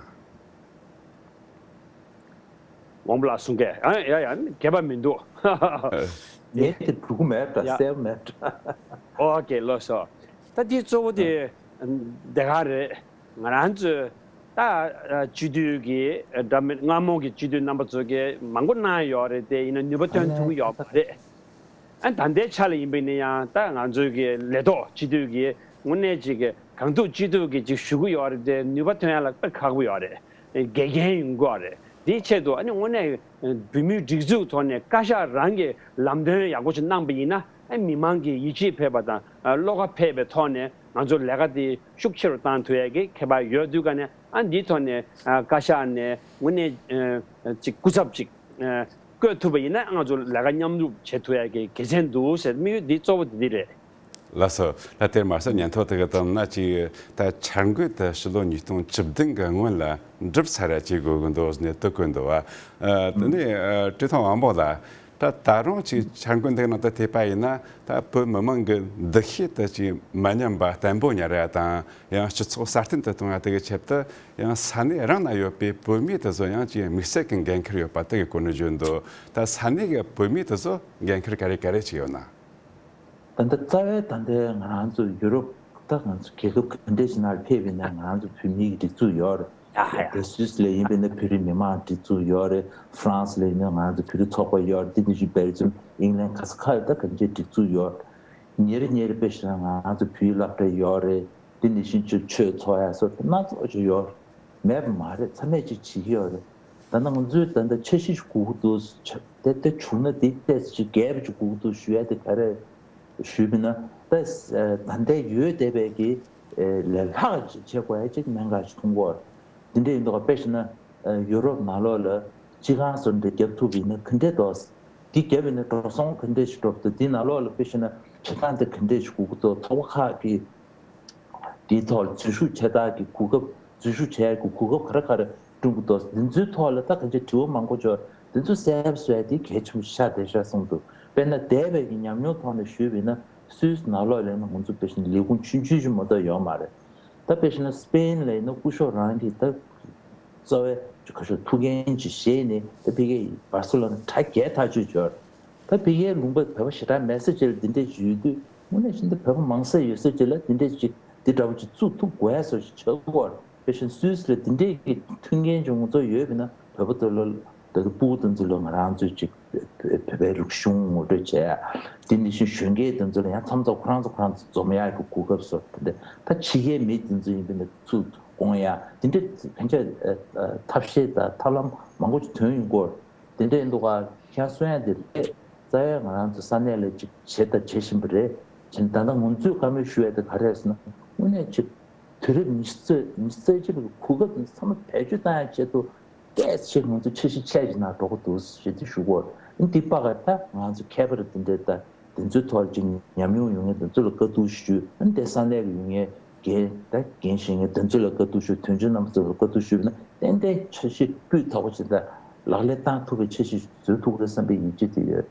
དབང་པོ་ལགས་གསུང་མཁན། ཨ་ཡ་ཡ་གས་པ་མི་འདུག་ངས་དེ་འགྲོ་གི་མེད་འདྲ། ཡ། གསལ་པོ་མེད་འདྲ། ཨོ་ཀེ། ལགས་སོ། ད་འདི་གཙོ་བོ་དེ་དེ་ག་རེད། ང་རང་ཚོས་ད་སྤྱི་འཐུས་ཀྱི་འདྲ་མིན་སྔ་མོ་གི་སྤྱི་འཐུས་རྣམ་པ་ཚོ་གིས་མང་པོ་གནང་ཡོད་རེད་དེ། ཡིན་ན་ནུས་པ་ཐོན་ཐུབ་ཀྱི་ཡོད་མ་རེད། ཨ་ད་ལྟའི་ཆ་ལ་ཡིན་པ་ཡིན་ན་ཡང་ད་ང་ཚོའི་གི་ལས་ཐོག་སྤྱི་འཐུས་ཀྱི་དངོས་གནས་ཅིག་གི་གང་ཐུབ་ཅི་ཐུབ་ཀྱི་ཅིག་ཞུ་གི་ཡོད་རེད་དེ། ནུས་པ་ཐོན་ཡ་ལ་དཔེ་ཁག་པོ་ཡོད་རེད། འགལ་རྐྱེན་ཡོང་གི་ཡོད་རེད། དེའི་ཆེད་དུ་ཨ་ནི་དངོས་གནས་བོད་མིའི་སྒྲིག་འཛུགས་ཐོག་ནས་བཀའ་ཤག་རང་གི་ལམ་སྟོན་ཡག་པོ་ཞིག་གནང་པ་ཡིན་ན་ཨ་མི་མང་གི་ཡིད་ཆེས་ཕེབས་པ་དང་བློ་ཁ་ཕེབས་པའི་ཐོག་ནས་ང་ཚོ་ལས་ཀ་དེ་ཤུགས་ཆེ་རུ་བཏང་ཐུབ་ཡ་གི་ཁྱད་པར་ཡོད་དུས་ཀ་ནས་ཨ་འདིའི་ཐོག་ནས་བཀའ་ཤག་ནས་དངོས་གནས་ཅིག་སྐུ་ཚབ་ཅིག་བསྐོས་ཐུབ་པ་ཡིན་ན་ང་ཚོ་ལས་ཀ་མཉམ་རུབ་བྱེད་ཐུབ་ཡ་གི་དགེ་མཚན་འདུག་ཟེར། དམིགས་ཡུལ་འདི་གཙོ་བོ་དེ་འདི་རེད། ལགས་སོ། ད་དེར་མ་ཟད་ཉན་ཐོས་དེ་གི་དང་ན་ཅིག་ད་འཆར་འགོད་དེ་ཕྱི་ལོ་ཉིས་སྟོང་བཅུ་བདུན་གི་སྔོན་ལ་འགྲུབ་ཚར་ཡ་ཅིག་དགོས་ཀྱི་འདུག་ཟེར་ནས་དེ་བཀོད་འདུག་བ། ཨ་དེ་ནས་ཨ་བཀྲས་མཐོང་དབང་པོ་ལགས། ད་ད་རུང་ཅིག་འཆར་འགོད་འདི་གི་ནང་དུ་ཐེབས་པ་ཡིན་ན་ད་བོད་མི་མང་གི་འདུ་ཤེས་དེ་ཅིག་མ་ཉམས་པ་བརྟན་པོ་ཉར་ཡ་དང་། ཡང་སྤྱི་ཚོགས་སྲ་བརྟན་དུ་གཏོང་ཡ་དེ་གི་ཆེད་དུ་ཡང་ས་གནས་རང་ན་ཡོད་པའི་བོད་མི་དེ་ཚོ་ཡང་ཅིག་དམིགས་བསལ་གྱི་འགན་འཁུར་ཡོད་པ་དེ་གི་སྐོར་ནས་བརྗོད་འདུག་ད་ས་གནས་ཀྱི་བོད་མི་དེ་ཚོ་འགན་འཁུར་ག་རེ་ག་རེ་ཅིག་ཡོད་ན། ད་ལྟ་རྩ་བའི་ད་ལྟའི་ང་རང་ཚོ་ཡུ་རོབ་ད་ང་ཚོ་རྒྱལ་ཁབ་ག་འདྲས་ཞིག་ནང་ལ་ཕེབས་པ་ཡིན་ན་ང་རང་ཚོ་བོད་མིའི་སྒྲིག་འཛུགས་ཡོད་རེད། ཡ་ཧ་ཡ། སུད་སི་ལ་ཡིན་པ་ཡིན་ན་བོད་རིགས་མི་མང་སྒྲིག་འཛུགས་ཡོད་རེད། ཧྥ་རན་སི་ལ་ཡིན་ན་ང་རང་ཚོ་བོད་རིགས་ཚོགས་པ་ཡོད་རེད། དེ་ནང་བཞིན་སྦེལ་ཇམ་ཨིང་ལན་ག་ས་ག་ལ་ད་ག་འདྲས་སྒྲིག་འཛུགས་ཡོད་རེད། ཉེ་རེ་ཉེ་རེ་དཔེ་བཞག་ན་ང་རང་ཚོ་བོད་ཡིག་སློབ་གྲྭ་ཡོད་རེད། དེ་ནང་བཞིན་ཆོས་ཆོས་འཚོགས་ཡ་སོགས་སྣ་ཚོགས་ཅིག་ཡོད་རེད། མེད་པ་མ་རེད། ཚང་མས་ཅིག་བྱེད་ཀྱི་ཡོད་རེད། ད་ལྟ་ང་ཚོའི་ད་ལྟ་འཆར་གཞི་ཞིག་དགོས་ཀྱི་འདུག་དེ་དེ་བྱུང་ན་དེ་ཏོག་ཙམ་ཅིག་རྒྱས་པ་ཅིག་དགོས་ཀྱི་འདུག་ཞུ་ཡ་དེ་ག་རེ་ཞུས་པ་ཡིན་ན། ད་ད་ལྟའི་ཡོད་བསྡད་པའི་གི་ལས་ལྷག་ཅིག་བྱེད་དགོས་ཡ་ཅིག་གནད་འགག་ཅིག་མཐོང་གི་ཡོད་རེད། དེ་འདྲ་ཡིན་དུས་དཔེ་བཞག་ན་ཡུ་རོབ་ནང་ལོགས་ལ་སྤྱི་ཁང་སོགས་འདྲ་བརྒྱབ་ཐུབ་པ་ཡིན་ན་ག་འདྲས་འདུག་དེ་བརྒྱབ་པ་ཡིན་ན་འགྲོ་སོང་ག་འདྲས་ཞིག་འགྲོ་གི་འདུག་དེ་ནང་ལོགས་ལ་དཔེ་བཞག་ན་བྱེད་སྟངས་དེ་ག་འདྲས་ཞིག་དགོས་ཀྱི་འདུག་ཚོགས་པ་ཁག་གི་དེའི་ཐོག་ལ་འཛུལ་ཞུགས་བྱེད་སྟངས་ཀྱི་གོ་སྐབས། འཛུལ་ཞུགས་བྱེད་ཡག་གི་གོ་སྐབས་ག་རེ་ག་རེ་བསྐྲུན་གྱི་འདུག་འདི་ཚོའི་ཐོག་ལ་ད་གང་ཅི་དྲི་བ་མང་པོ་འབྱོར། འདི་ཚོ་གསལ་པོ་བཟོ་ཡ་དེ་གལ་ཆེན་པོ་ཆགས་བསྡད་ཤག་གསུངས་འདུག་དཔེར་ན་འདས་པའི་གི་ཉམས་མྱོང་ཐོག་ནས་ཞུས་པ་ཡིན་ན་སུད་སི་ནང་ལོགས་ལ་ཡིན་ན་ང་ཚོ་དཔེ་བཞིན་ལས་ཁུངས་ཆུང་ཆུང་ཞིག་མ་གཏོགས་ཡོད་མ་རེད། ད་དཔེ་བཞིན་ན་སི་པེན་ལ་ཡིན་ན་སྐུ་ཞབས་རང་གིས་ད་གཙོ་བའི་ག་ཤོག་ཐུགས་འགན་ཅིག་བཞེས་ནས་ད་ཕ་གིའི་བར་སི་ལོ་ན་གྲ་རྒྱས་ཐག་ཆོད་འབྱོར། ད་ཕ་གིའི་ལུང་པ་བོད་པ་ཞེ་དྲག་མེད་ས་ཅིག་ལ་འདི་འདྲས་ཞུས་དུས། དངོས་གནས་བྱས་ན་བོད་པ་མང་སའི་ཡུལ་སྲོལ་ཅིག་ལ་དེ་འདྲས་ཅིག་དེ་འདྲ་བོ་ཅིག་བཙུགས་ཐུབ་དགོས་ཡ་བཟོ་ཞིག་ཆགས་ཀྱི་ཡོད་རེད། དེ་བཞིན་སུད་སི་ལ་དེ་འདྲས་ཀྱི་མཐུན་རྐྱེན་ཅིག་ང་ཚོ་ཡོད་པ་ཡིན་ན་བོད་པ་ཚོ་ལ་ད་ལྟ་ཕྲུ་གུ་དེ་ཚོ་ལ་ང་རང་ཚོས་ཅིག་བོད་པའི་རིག་གཞུང་ངོ་སྤྲོད་བྱས་ཡ། དེ་ནང་བཞིན་གཞོན་སྐྱེས་དེ་ཚོ་ལ་ཡང་མཚམས་མཚམས་ཁོ་རང་ཚོ་ཁོ་རང་ཚོ་འཛོམས་ཡ་གི་གོ་སྐབས་བཟོ། དེ་འདྲས་ད་ཕྱི་རྒྱལ་མི་དེ་ཚོ་ཡིན་པ་ཡིན་ན་ཚུར་འོང་ཡ་དེ་འདྲས་གང་ཅི་ཐབས་ཤེས་དང་ཐབས་ལམ་མང་པོ་ཅིག་ཐོན་ཡོང་གི་ཡོད་རེད། དེ་འདྲ་ཡིན་དུས་ཀ་ཁྱེད་གསུང་ཡ་དེ་རེད། རྩ་བའི་ང་རང་ཚོ་ས་གནས་ལ་ཅིག་བྱས་དང་བྱེད་བཞིན་པ་རེད། བྱས་ད་ལྟ་ང་ཚོས་བཀའ་མོལ་ཞུ་ཡ་དེ་ག་རེ་རེད་ཟེར་ན། དངོས་གནས་ཅིག་དུས་རབས་ཉི་ཤུ་རྩ་ཉི་ཤུ་རྩ་གཅིག་པའི་གོ་སྐབས་དེ་ཚང་མ་བེད་སྤྱོད་བཏང་ཡ་ཆེད་དུ་ཏོག་ཙམ་ང་ཚོ་འཆར་གཞི་ཆེ་ཞིག་ནང་འགྲོ་གི་འདུག་ཞེས་དེ་ཞུ་གི་ཡོད། དེ་པ་ག་ད་ང་ཚོ་མཁས་པ་རེད། དེ་འདྲ་ད། དེ་ཚོའི་ཐོག་ལ་ཅིག་ཉམས་མྱོང་ཡོད་མཁན་དེ་ཚོ་ལ་བཀའ་བསྡུར་ཞུས། ཨ་ནི་དེ་ས་གནས་ཀྱི་ཡོད་མཁན་འགན་ད་འགན་བཞེས་མཁན་དེ་ཚོ་ལ་བཀའ་བསྡུར་ཞུས། དོན་གཅོད་རྣམ་པ་ཚོ་ལ་བཀའ་བསྡུར་ཞུས་ན་ཏན་ཏན་འཆར་གཞི་སྤུས་དག་པོ་ཅིག་དང་ལག་ལེན་བསྟར་ཐུབ་པའི་འཆར་གཞི་བཟོ་ཐུབ་ཀྱི་རེད་བསམ་པའི་ཡིད་ཆེས་དེ་ཡོད།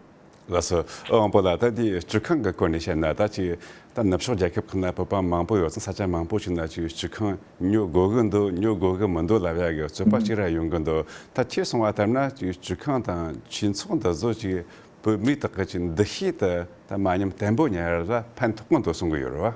ལགས་སོ། ཨ་དབང་པོ་ལགས། ད་འདི་སྤྱི་ཁང་གི་སྐོར་ནས་བཤད་ན། ད་ཅིག་ད་ནུབ་ཕྱོགས་རྒྱལ་ཁབ་ཁག་ན་བོད་པ་མང་པོ་ཡོད་ཙང་ས་ཆ་མང་པོ་ཞིག་ན་ཅིག་སྤྱི་ཁང་ཉོ་དགོས་ཀྱི་འདུག་ཉོ་དགོས་ཀྱི་མི་འདུག་ལབ་ཡ་གི་རྩོད་པ་གཅིག་ར་ཡོང་གི་འདུག་ད་ཁྱེད་གསུང་བ་ལྟར་ན་ཅིག་སྤྱི་ཁང་དང་ཆོས་ཚོགས་འདི་ཚོ་ཅིག་བོད་མི་དག་གི་ཅིག་འདུ་ཤེས་དེ་ད་མ་ཉམས་བརྟན་པོ་ཉར་ལ་ཕན་ཐོགས་ཀྱི་འདུག་གསུང་གི་ཡོད་རེད་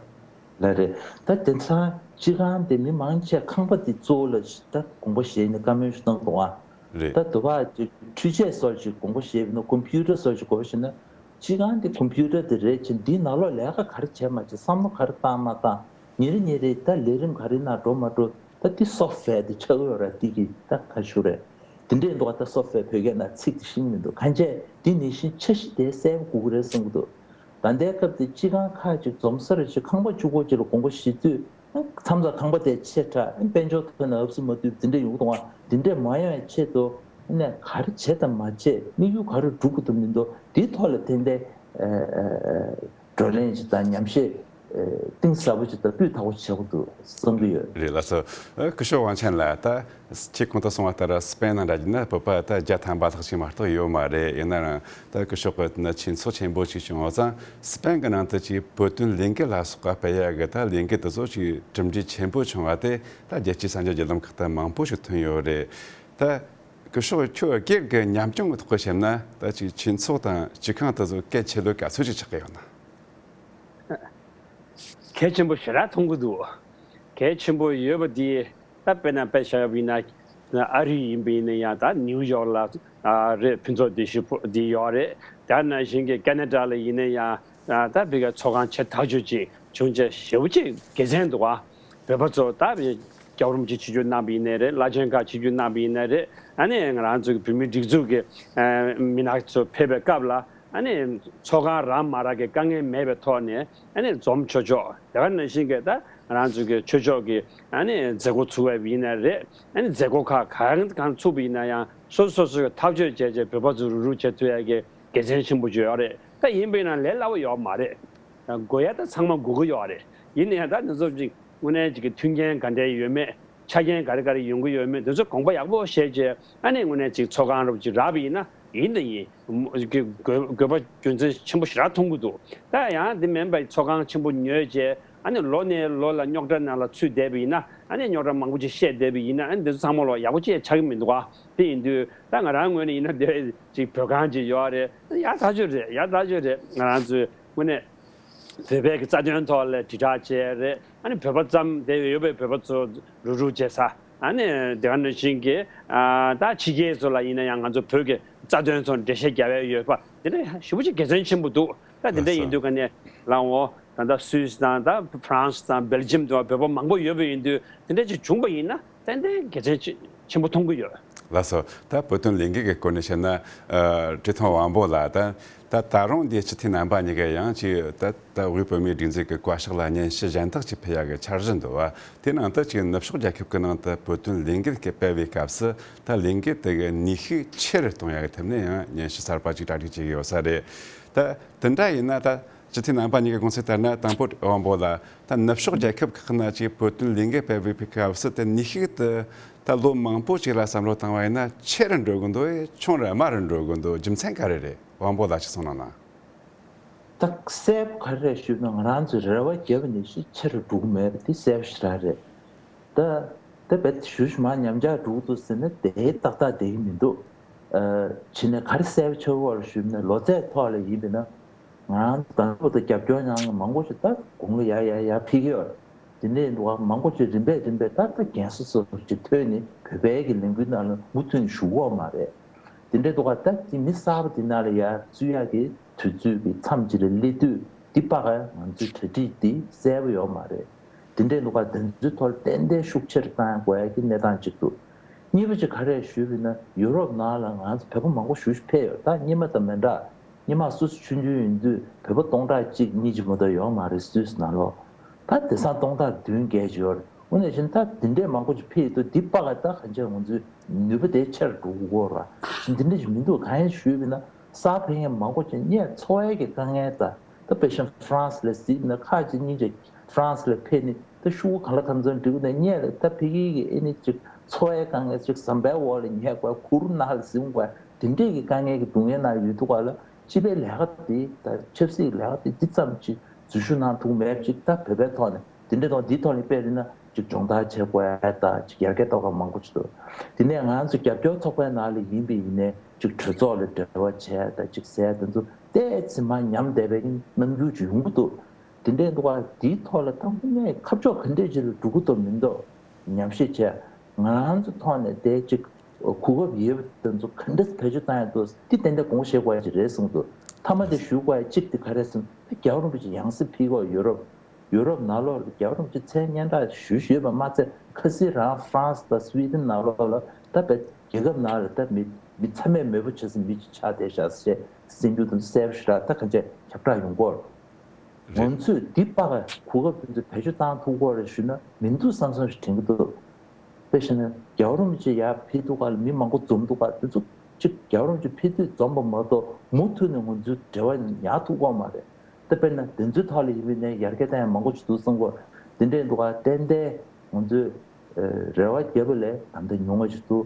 བ། ལགས་རེད། ད་དེང་སང་སྤྱི་ཁང་དེ་མི་མང་ཆེ་ཁང་པ་དེ་གཙོ་བོ་ལ་ད་དགོངས་པ་བཞེས་ནས་བཀའ་མོལ་ཞིག་གཏོང་དགོས་ཨ། རེད། ད་དུ་བ་ཅིག་འཕྲུལ་ཆས་སོགས་ཅིག་དགོངས་པ་བཞེས་པ་ན་ཀོམ་པིའུ་ཊར་སོགས་ཅིག་དགོས་པ་ཞིག་ན། སྤྱི་ཁང་དེ་ཀོམ་པིའུ་ཊར་དེ་རེད། ཅིག་འདིའི་ནང་ལོགས་ལས་ཀ་ག་རེ་བྱས་མ་བྱས། བསམ་བློ་ག་རེ་བཏང་མ་བཏང་། ཉིན་རེ་ཉིན་རེ་ད་ལས་རིམ་ག་རེ་ནང་འགྲོ་མ་འགྲོ། ད་འདི་སོབ་ཝེར་དེ་ཆགས་ཡོད་རེད། འདི་གི་ད་ག་ཞུ་རེད། དེ་འདྲའི་འདུག་ག་ད་སོབ་ཝེར་བོད་སྐད་ནང་ཚིག་དེ་ཤེས་ཀྱི་མི་འདུག་གང་བྱས་དེ་ནང་བཞིན་འཆར་གཞི་དེ་གསལ་པོ་དགོས་ཀྱི་རེད་བསམ་གྱི་འདུག་ད་ལྟའི་སྐབས་དེ་སྤྱི་ཁང་ཁག་ཅིག་འཛོམས་ས་རེད། ཅིག་ཁང་པ་གཅིག་པོ་ཅིག་ལ་དགོངས་པ་བཞེས་དུས་མཚམས་མཚམས་ཁང་པ་དེ་ཆེ་དྲགས། དཔལ་འབྱོར་ཐོག་ནས་ཨབ་སི་མ་ཐུབ་དེ་འདྲ་ཡོང་གི་འདུག་ག་དེ་འདྲ་མ་ཡོང་བའི་ཆེད་དུ་ནས་ག་རེ་བྱས་དང་མ་བྱས། དམིགས་ཡུལ་ག་རེ་སྒྲུབ་དགོས་འདུག་མི་འདུག་དེའི་ཐོག་ལ་ཏན་ཏན་བགྲོ་གླེང་ཅིག་དང་ཉམས་ཞིབ་གཏིང་ཟབ་པོ་ཅིག་དང་སྤུས་དག་པོ་བྱེད་དགོས་འདུག་བསམ་གྱི་ཡོད། རེད། ལགས་སོ། ཨ་སྐུ་ཞབས་དབང་ཆེན་ལགས། ད་ཁྱེད་གོང་དུ་གསུངས་པ་ལྟར་སི་པན་ནང་འདྲ་བྱས་ན་བོད་པ་ད་བརྒྱ་ཐམ་པ་ལྷག་ཅིག་མ་གཏོགས་ཡོད་མ་རེད། ཡིན་ན་རང་ད་སྐུ་ཞབས་ཀྱི་ན་ཆོས་ཚོགས་ཆེན་པོ་ཅིག་བྱུང་བ་ཙང་སི་པན་གྱི་ནང་དུ་ཅིག་བོད་དོན་ལས་འགུལ་ལ་སོགས་པ་སྤེལ་ཡ་གི་ད་ལས་འགུལ་དེ་ཚོ་ཅིག་གྲུབ་འབྲས་ཆེན་པོ་བྱུང་བ་དེ་ད་རྒྱལ་སྤྱིའི་གསར་འགྱུར་བརྒྱུད་ལམ་ཁག་ཏུ་མང་པོ་ཞིག་ཐོན་ཡོད་རེད། ད་སྐུ་ཞབས་ཁྱོད་སྒེར་གྱི་ཉམས་མྱོང་གི་ཐོག་གི་བཤད་ན། ད་ཅིག་ཆོས་ཚོགས་དང་སྤྱི་ཁང་དེ་ཚོ་གལ་ཆེ་ལོས་ག་ཚོད་ཅིག་ཆགས་ཀྱི་ཡོད་ན། གལ་ཆེན་པོ་ཞེ་དྲག་མཐོང་གི་འདུག་གལ་ཆེན་པོ་ཡོད་པ་འདི་ད་དཔེར་ན་དཔེ་བཞག་པ་ཡིན་ན། ཨ་རི་ཡིན་པ་ཡིན་ན་ཡང་ད་ནིའུ་ཡོག་ལ་ཨ་རེད། ཕུན་ཚོགས་སྡེ་བཞི་པོ་འདི་ཡོད་རེད། དེ་ནང་བཞིན་གྱི་ཀ་ན་ཌ་ལ་ཡིན་ན་ཡང་ད་ཕ་གིའི་ཚོགས་ཁང་ཆེ་ཐག་ཆོད་ཅིག་བྱུང་བྱས་ཞེ་པོ་ཅིག་དགེ་མཚན་འདུག་ག་བོད་པ་ཚོ་ད་རྒྱལ་བ་རིན་པོ་ཆེ་ཆིབས་བསྒྱུར་གནང་བ་ཡིན་ནའི་རེད། བླ་ཆེན་ཁག་ཆིབས་བསྒྱུར་གནང་བ་ཡིན་ནའི་རེད། ཨ་ནི་ང་རང་ཚོ་གི་བོད་མིའི་སྒྲིག་འཛུགས་ཀྱི་མི་སྣ་ཚོ་ཕེབས་པའི་སྐབས་ལ། ཨ་ནི་ཚོགས་ཁང་རག་མ་རག་གི་དཀའ་ངལ་མེད་པའི་ཐོག་ནས་ཨ་ནི་འཛོམས་ཆོག་ཆོག་དེ་ག་ནང་བཞིན་གྱི་ད་ང་རང་ཚོ་གི་ཆོས་ཕྱོགས་ཀྱི་ཨ་ནི་མཛད་སྒོ་ཚུགས་པ་ཡིན་ན་རེད། ཨ་ནི་མཛད་སྒོ་ཁག་གང་གང་ཚུགས་པ་ཡིན་ན་ཡང་སོ་སོ་སོ་སོ་གི་ཐག་གཅོད་བྱས་བྱས་བོད་པ་ཚོ་རུག་རུག་བྱེད་ཐུབ་ཡ་གི་དགེ་མཚན་ཆེན་པོ་ཅིག་ཡོད་རེད། ད་ཡིན་པ་ཡིན་ན་ལས་སླ་བོ་ཡོད་མ་རེད། དགོས་ཡ་ད་ཚང་མ་དགོས་ཀྱི་ཡོད་རེད། ཡིན་ན་ཡང་ད་ང་ཚོ་ཅིག་དངོས་གནས་ཅིག་གི་མཐུན་རྐྱེན་ག་འདྲས་ཡོད་མེད། ཆ་རྐྱེན་ག་རེ་ག་རེ་ཡོང་གི་ཡོད་མེད་དེ་ཚོ་དགོངས་པ་ཡག་པོ་བཞེས་བྱས། ཨ་ནི་དངོས་གནས་ཅིག་ཚོགས་ཁང་རོབ་ཅིག་རག་པ་ཡིན་ན་ཡིན་དང་ཡིན། དགོས་དགོས་པ་རྒྱུ་མཚན་ཆེན་པོ་ཞེ་དྲག་མཐོང་གི་འདུག་ད་ཡང་དེ་མིན་པ་ཚོགས་ཁང་ཆེན་པོ་ཉོས་བྱས། ཨ་ནི་ལོ་ནས་ལོ་ལ་རྙོག་དྲ་ནང་ལ་ཚུད་བསྡད་པ་ཡིན་ན། ཨ་ནི་རྙོག་དྲ་མང་པོ་ཅིག་བཤད་བསྡད་པ་ཡིན་ན། ཨ་ནི་དེ་ཚོ་ཚང་མ་ལོ་ཡག་པོ་ཅིག་ཆགས་ཀྱི་མི་འདུག་ག་དེ་ཡིན་དུས་ད་ང་རང་ངོས་ནས་ཡིན་ན་དེ་ཅིག་བོད་ཁང་ཅིག་ཡོད་རེད། ཡག་ཐག་ཆོད་རེད། ཡག་ཐག་ཆོད་རེད། ང་རང་ཚོའི་དངོས་གནས་བོད་པའི་གི་རྩ་དོན་ཐོག་ལ་དྲིལ་བསྒྲགས་བྱས་རེད། ཨ་ནི་བོད་པ་ཙམ་དེ་ཡོད་པའི་བོད་པ་ཚོ་རུག་རུག་བྱེད་ས། ཨ་ནི་དེ་ག་ནང་བཞིན་གྱི་ཨ་ད་ཕྱི་རྒྱལ་ཚོ་ལ་ཡིན་ན་ཡང་ང་ཚོ་བོད་ཀྱི་རྩ་དོན་ཐོག་འགྲེལ་བཤད་རྒྱག་པའི་ཡོད་པ་དེ་འདྲ་ཞེ་པོ་ཅིག་དགེ་མཚན་ཆེན་པོ་འདུག་ད་དེ་འདྲ་ཡིན་དུས་ག་ནས་ལའོ་ད་ལྟ་སུད་སི་དང་ད་ཧྥ་རན་སི་དང་སྦེལ་ཇམ་དུ་བོད་པ་མང་པོ་ཡོད་པ་ཡིན་དུས་དེ་འདྲ་ཅིག་བྱུང་པ་ཡིན་ན་ཏན་ཏན་དགེ་མཚན་ཆེ་ཆེན་པོ་མཐོང་གི་ཡོད། ལགས་སོ། ད་བོད་དོན་ལས་འགུལ་གྱི་སྐོར་ནས་བཤད་ན། ཨ་བཀྲས་མཐོང་དབང་པོ་ལགས། ད་ད་ད་རུང་འདི་སྤྱི་འཐུས་རྣམ་པ་གཉིས་ཀས་ཡང་ཅིག་ད་ད་དབུས་བོད་མིའི་སྒྲིག་འཛུགས་ཀྱི་བཀའ་ཤག་ལ་སྙན་ཞུ་གཞན་དག་ཅིག་ཕུལ་ཡག་གི་འཆར་གཞི་འདུག་བ། དེ་ནང་དུ་ཅིག་ནུབ་ཕྱོགས་རྒྱལ་ཁབ་ཀྱི་ནང་དུ་བོད་དོན་ལས་འགུལ་སྤེལ་བའི་སྐབས་སུ་ད་ལས་འགུལ་དེ་གི་ནུས་ཤུགས་ཆེ་རུ་གཏོང་ཡག་གི་ཐད་ནས་ཡང་སྙན་ཞུ་གསར་པ་ཅིག་གྲ་སྒྲིག་བྱེད་ཀྱི་ཡོད་ས་རེད། ད་དེ་འདྲ་ཡིན་ན་ད་སྤྱི་འཐུས་རྣམ་པ་གཉིས་ཀྱི་དགོངས་ཚུལ་ལྟར་ན། དང་པོ་དབང་པོ་ལགས། ད་ནུབ་ཕྱོགས་རྒྱལ་ཁབ་ཁག་ན་ཅིག་བོད་དོན་ལས་འགུལ་སྤེལ་བའི་སྐབས་སུ་དེ་ནུས་ཤུགས་དེ་ད་ལོ་མང་པོ་ཅིག་ལ་བསམ་བློ་བཏང་བ་ཡིན་ན་ཆེ་རུ་འགྲོ་གི་འདུག་ཆུང་རུ་དམའ་རུ་འགྲོ་གི་འདུག་རྒྱུ་མཚན་ག་རེ་རེད། དབང་པོ་ལགས་ཀྱིས་གསུངས་གནང་ན། ད་གསལ་པོ་ག་རེ་རེད་ཞུས་ན། ང་རང་ཚོས་རེ་བ་བརྒྱབ་པ་ནང་བཞིན་ཆེ་རུ་འགྲོ་གི་མེད་པ་དེ་གསལ་པོ་ཞེ་དྲག་རེད། ད་ད་རྦད་དེ་ཞུ་ཞུ་མ་ཉམས་ཆག་འགྲོ་གི་འདུག་ཟེར་ན་དེ་ཏག་ཏག་བསྡད་ཀྱི་མི་འདུག་ཨ་བྱས་ནས་ག་རེ་གསལ་པོ་ཆགས་ཀྱི་ཡོད་རེད་ཞུས་ན། ལོ་ཚད་ཐོག་ལ་ཡིན་པས་ན། ང་རང་ཚོ་དང་པོ་དང་རྒྱབ་སྐྱོར་གནང་མཁན་མང་པོ་ཞིག་ད་དགུང་ལོ་ཡར་ཡར་ཡར་འཕེལ་གྱི་ཡོད་རེད། དེ་འདྲའི་འདུག་ག་མང་པོ་ཞིག་རིམ་པས་རིམ་པས་ད་ལྟ་རྒན་གསོ་གསོ་ཅིག་ཐོན་ནས་བོད་པའི་གི་ལས་འགུལ་ནང་ལ་མུ་མཐུད་ནས་ཞུགས་ཡོད་མ་རེད། དེ་འདྲའི་འདུག་ག་ད་དེ་མི་གསར་པ་དེ་ནང་ལ་ཡར་བཙུད་ཡག་གི་དུས་ཚོད་ཀྱི་མཚམས་ཅིག་ལ་སླེབས་དུས་འདི་པ་ག་ང་ཚོའི་གྲ་སྒྲིག་འདི་གསལ་པོ་ཡོད་མ་རེད། དེ་འདྲའི་འདུག་ག་དེ་ཚོའི་ཐོག་ཏན་ཏན་ཤུགས་ཆེར་བཏང་དགོས་ཡག་གི་གནས་སྟངས་ཅིག་འདུག་གཉིས་པ་ཅིག་ག་རེ་ཞུས་པ་ཡིན་ན་ཡུ་རོབ་ནང་ལ་ང་ཚོ་བོད་པ་མང་པོ་ཞེ་པོ་ཅིག་ཕེབས་ཡོད། ད་སྔོན་མ་དང་མི་འདྲ། སྔོན་མ་སོ་སོ་ཆུང་ཆུང་ཡིན་དུས་བོད་པ་སྟོང་ཕྲག་གཅིག་གཉིས་ཅིག་མ་གཏོགས་ཡོད་མ་རེད། སུད་སི་ནང་ལོགས་ད་དེང་སང་སྟོང་ཕྲག་བདུན་བརྒྱད་ཅིག་ཡོད་རེད། དངོས་གནས་བྱས་ན་ད་དེ་འདྲས་མང་པོ་ཅིག་ཕེབས་ཡོད་དུས་འདི་པ་ག་ད་གང་ཅི་ང་ཚོའི་ནུས་པ་དེ་ཆེར་འགྲོ་གི་ཡོད་རེད། འདི་འདྲས་ཅིག་མི་འདུག་གང་ཡིན་ཞུས་པ་ཡིན་ན་གསར་ཕེབས་མཁན་མང་པོ་ཅིག་སྔོན་འཚོ་བའི་གི་དཀའ་ངལ་དང་ད་དཔེ་བཞིན་ཧྥ་རན་སི་ལ་གཟིགས་ན་ཁག་ཅིག་སྙིང་རྗེ་ཧྥ་རན་སི་ལ་ཕེབས་ནས་ད་ཤོག་གུ་གང་ལ་གང་འཚམ་འབྲི་གི་ན་སྔོན་ལ་ད་ཕ་གི་གི་ཨེ་ནི་ཅིག་འཚོ་བའི་དཀའ་ངལ་ཅིག་ཟམ་པའི་འོག་ལ་ཉལ་དགོས། གུར་ནང་ལ་གཟིམ་དགོས། དེ་འདྲས་ཀྱི་དཀའ་ངལ་གྱི་སྡུག་བསྔལ་ནང་ཡོད་དུས་ག་ལ་སྤྱི་པའི་ལས་ཀ་དེ་ད་ཆབ་སྲིད་ཀྱི་ལས་ཀ་དེ་འདི་ཙམ་ཅིག་འཛུལ་ཞུགས་གནང་ཐུབ་མེད་ཅིག་ད་བོད་པའི་ཐོག་ནས་དེ་འདྲས་དང་འདིའི་ཐོག་ནས་དཔེ་བལྟས་ན་ཅིག་སྦྱོང་བརྡར་བྱེད་དགོས་ཡ་ད་ཅིག་ཡར་རྒྱས་གཏོང་མཁན་མང་པོ་ཅིག་འདུག་དེ་ནས་ང་ཚོ་རྒྱབ་སྐྱོར་ཚོགས་པའི་ནང་ལ་ཡིན་པ་ཡིན་ནའི་ཅིག་གྲོས་ཚོགས་ལ་འབྲེལ་བ་བྱས་ད་ཅིག་ཟེར་དེ་ཚོ་ཏོག་ཙམ་མར་ཉམས་བསྡད་པའི་རྣམ་འགྱུར་ཅིག་ཡོང་གི་འདུག་དེ་འདྲའི་འདུག་ག་དེའི་ཐོག་ལ་ད་དངོས་གནས་ཁ་ཕྱོགས་ག་འདྲས་ཅིག་ལ་འགྲོ་གི་འདུག་མི་འདུག་ཉམས་ཞིབ་བྱས། ང་རང་ཚོ་ཐོག་ནས་དེ་གཅིག་གོ་སྐབས་ཡོད་པ་དེ་ཚོ་ག་འདྲས་བེད་སྤྱོད་བཏང་ཡ་འདུག་དེ་ཏན་ཏན་དགོངས་བཞེས་དགོས་ཡ་ཅིག་རེད་གསུངས་འདུག་མཐའ་མ་དེ་ཞུ་དགོས་ཡ་གཅིག་དེ་ག་རེ་ཟེར་ན་རྒྱལ་བ་རིན་པོ་ཆེ་ཡང་སེ་ཕེབས་ཀྱི་ཡོད་རེད། ཡུ་རོབ་ནང་ལོགས་ལ་རྒྱལ་བ་རིན་པོ་ཆེ་མཚན་སྙན་གྲགས་ཞུ་ཞུས་པ་མ་ཚད་ཁ་སང་རང་ཧྥ་རན་སི་དང་སུའི་ཏན་ནང་ལོགས་ལ་ད་བེད་རྒྱལ་ཁབ་ནང་ལ་ད་མི་མི་ཚང་མས་མོས་པོ་བྱེད་ས་མི་ཅིག་ཆགས་བསྡད་ཤག་ཟེར་གསལ་འགྱུར་དང་གསལ་པོ་ཞེ་དྲག་ད་ག་འཇགས་ཁྱབ་བསྒྲགས་ཡོང་གི་ཡོད་རེད། རེད། ང་ཚོས་འདི་པ་ག་གོ་སྐབས་དེ་ཚོ་བེད་སྤྱོད་བཏང་ཐུབ་ཀྱི་ཡོད་རེད་ཞུས་ན་མི་འདུག་བསམ་བསམ་ཞིག་དྲན་གྱི་འདུག་དཔེ་བཞག་ན་རྒྱལ་བ་རིན་པོ་ཆེ་ཡར་ཕེབས་དུས་ག་ལ་མི་མང་པོ་འཛོམས་འདུག་ག་དེ་ཚོ་གཅིག་རྒྱལ་བ་རིན་པོ་ཆེ་ཕེབས་དུས་འཛོམས་པ་མ་གཏོགས་མུ་མཐུད་ནས་ང་ཚོའི་འབྲེལ་བ་ཉར་ཐུབ་ཀྱི་ཡོད་མ་རེད། ད་དཔེར་ན་དེ་ཚོའི་ཐོག་ལ་ཡིན་པ་ཡིན་ན་ཡར་རྒྱས་གཏོང་ཡ་མང་པོ་ཞིག་འདུག་བསམ་གྱི་ཡོད། དེ་འདྲས་འདུག་ག་ཏན་ཏན་ང་ཚོས་རེ་བ་བརྒྱབ་པ་ལས་ད་ལྟ་ཉུང་བ་ཞིག་འདུག་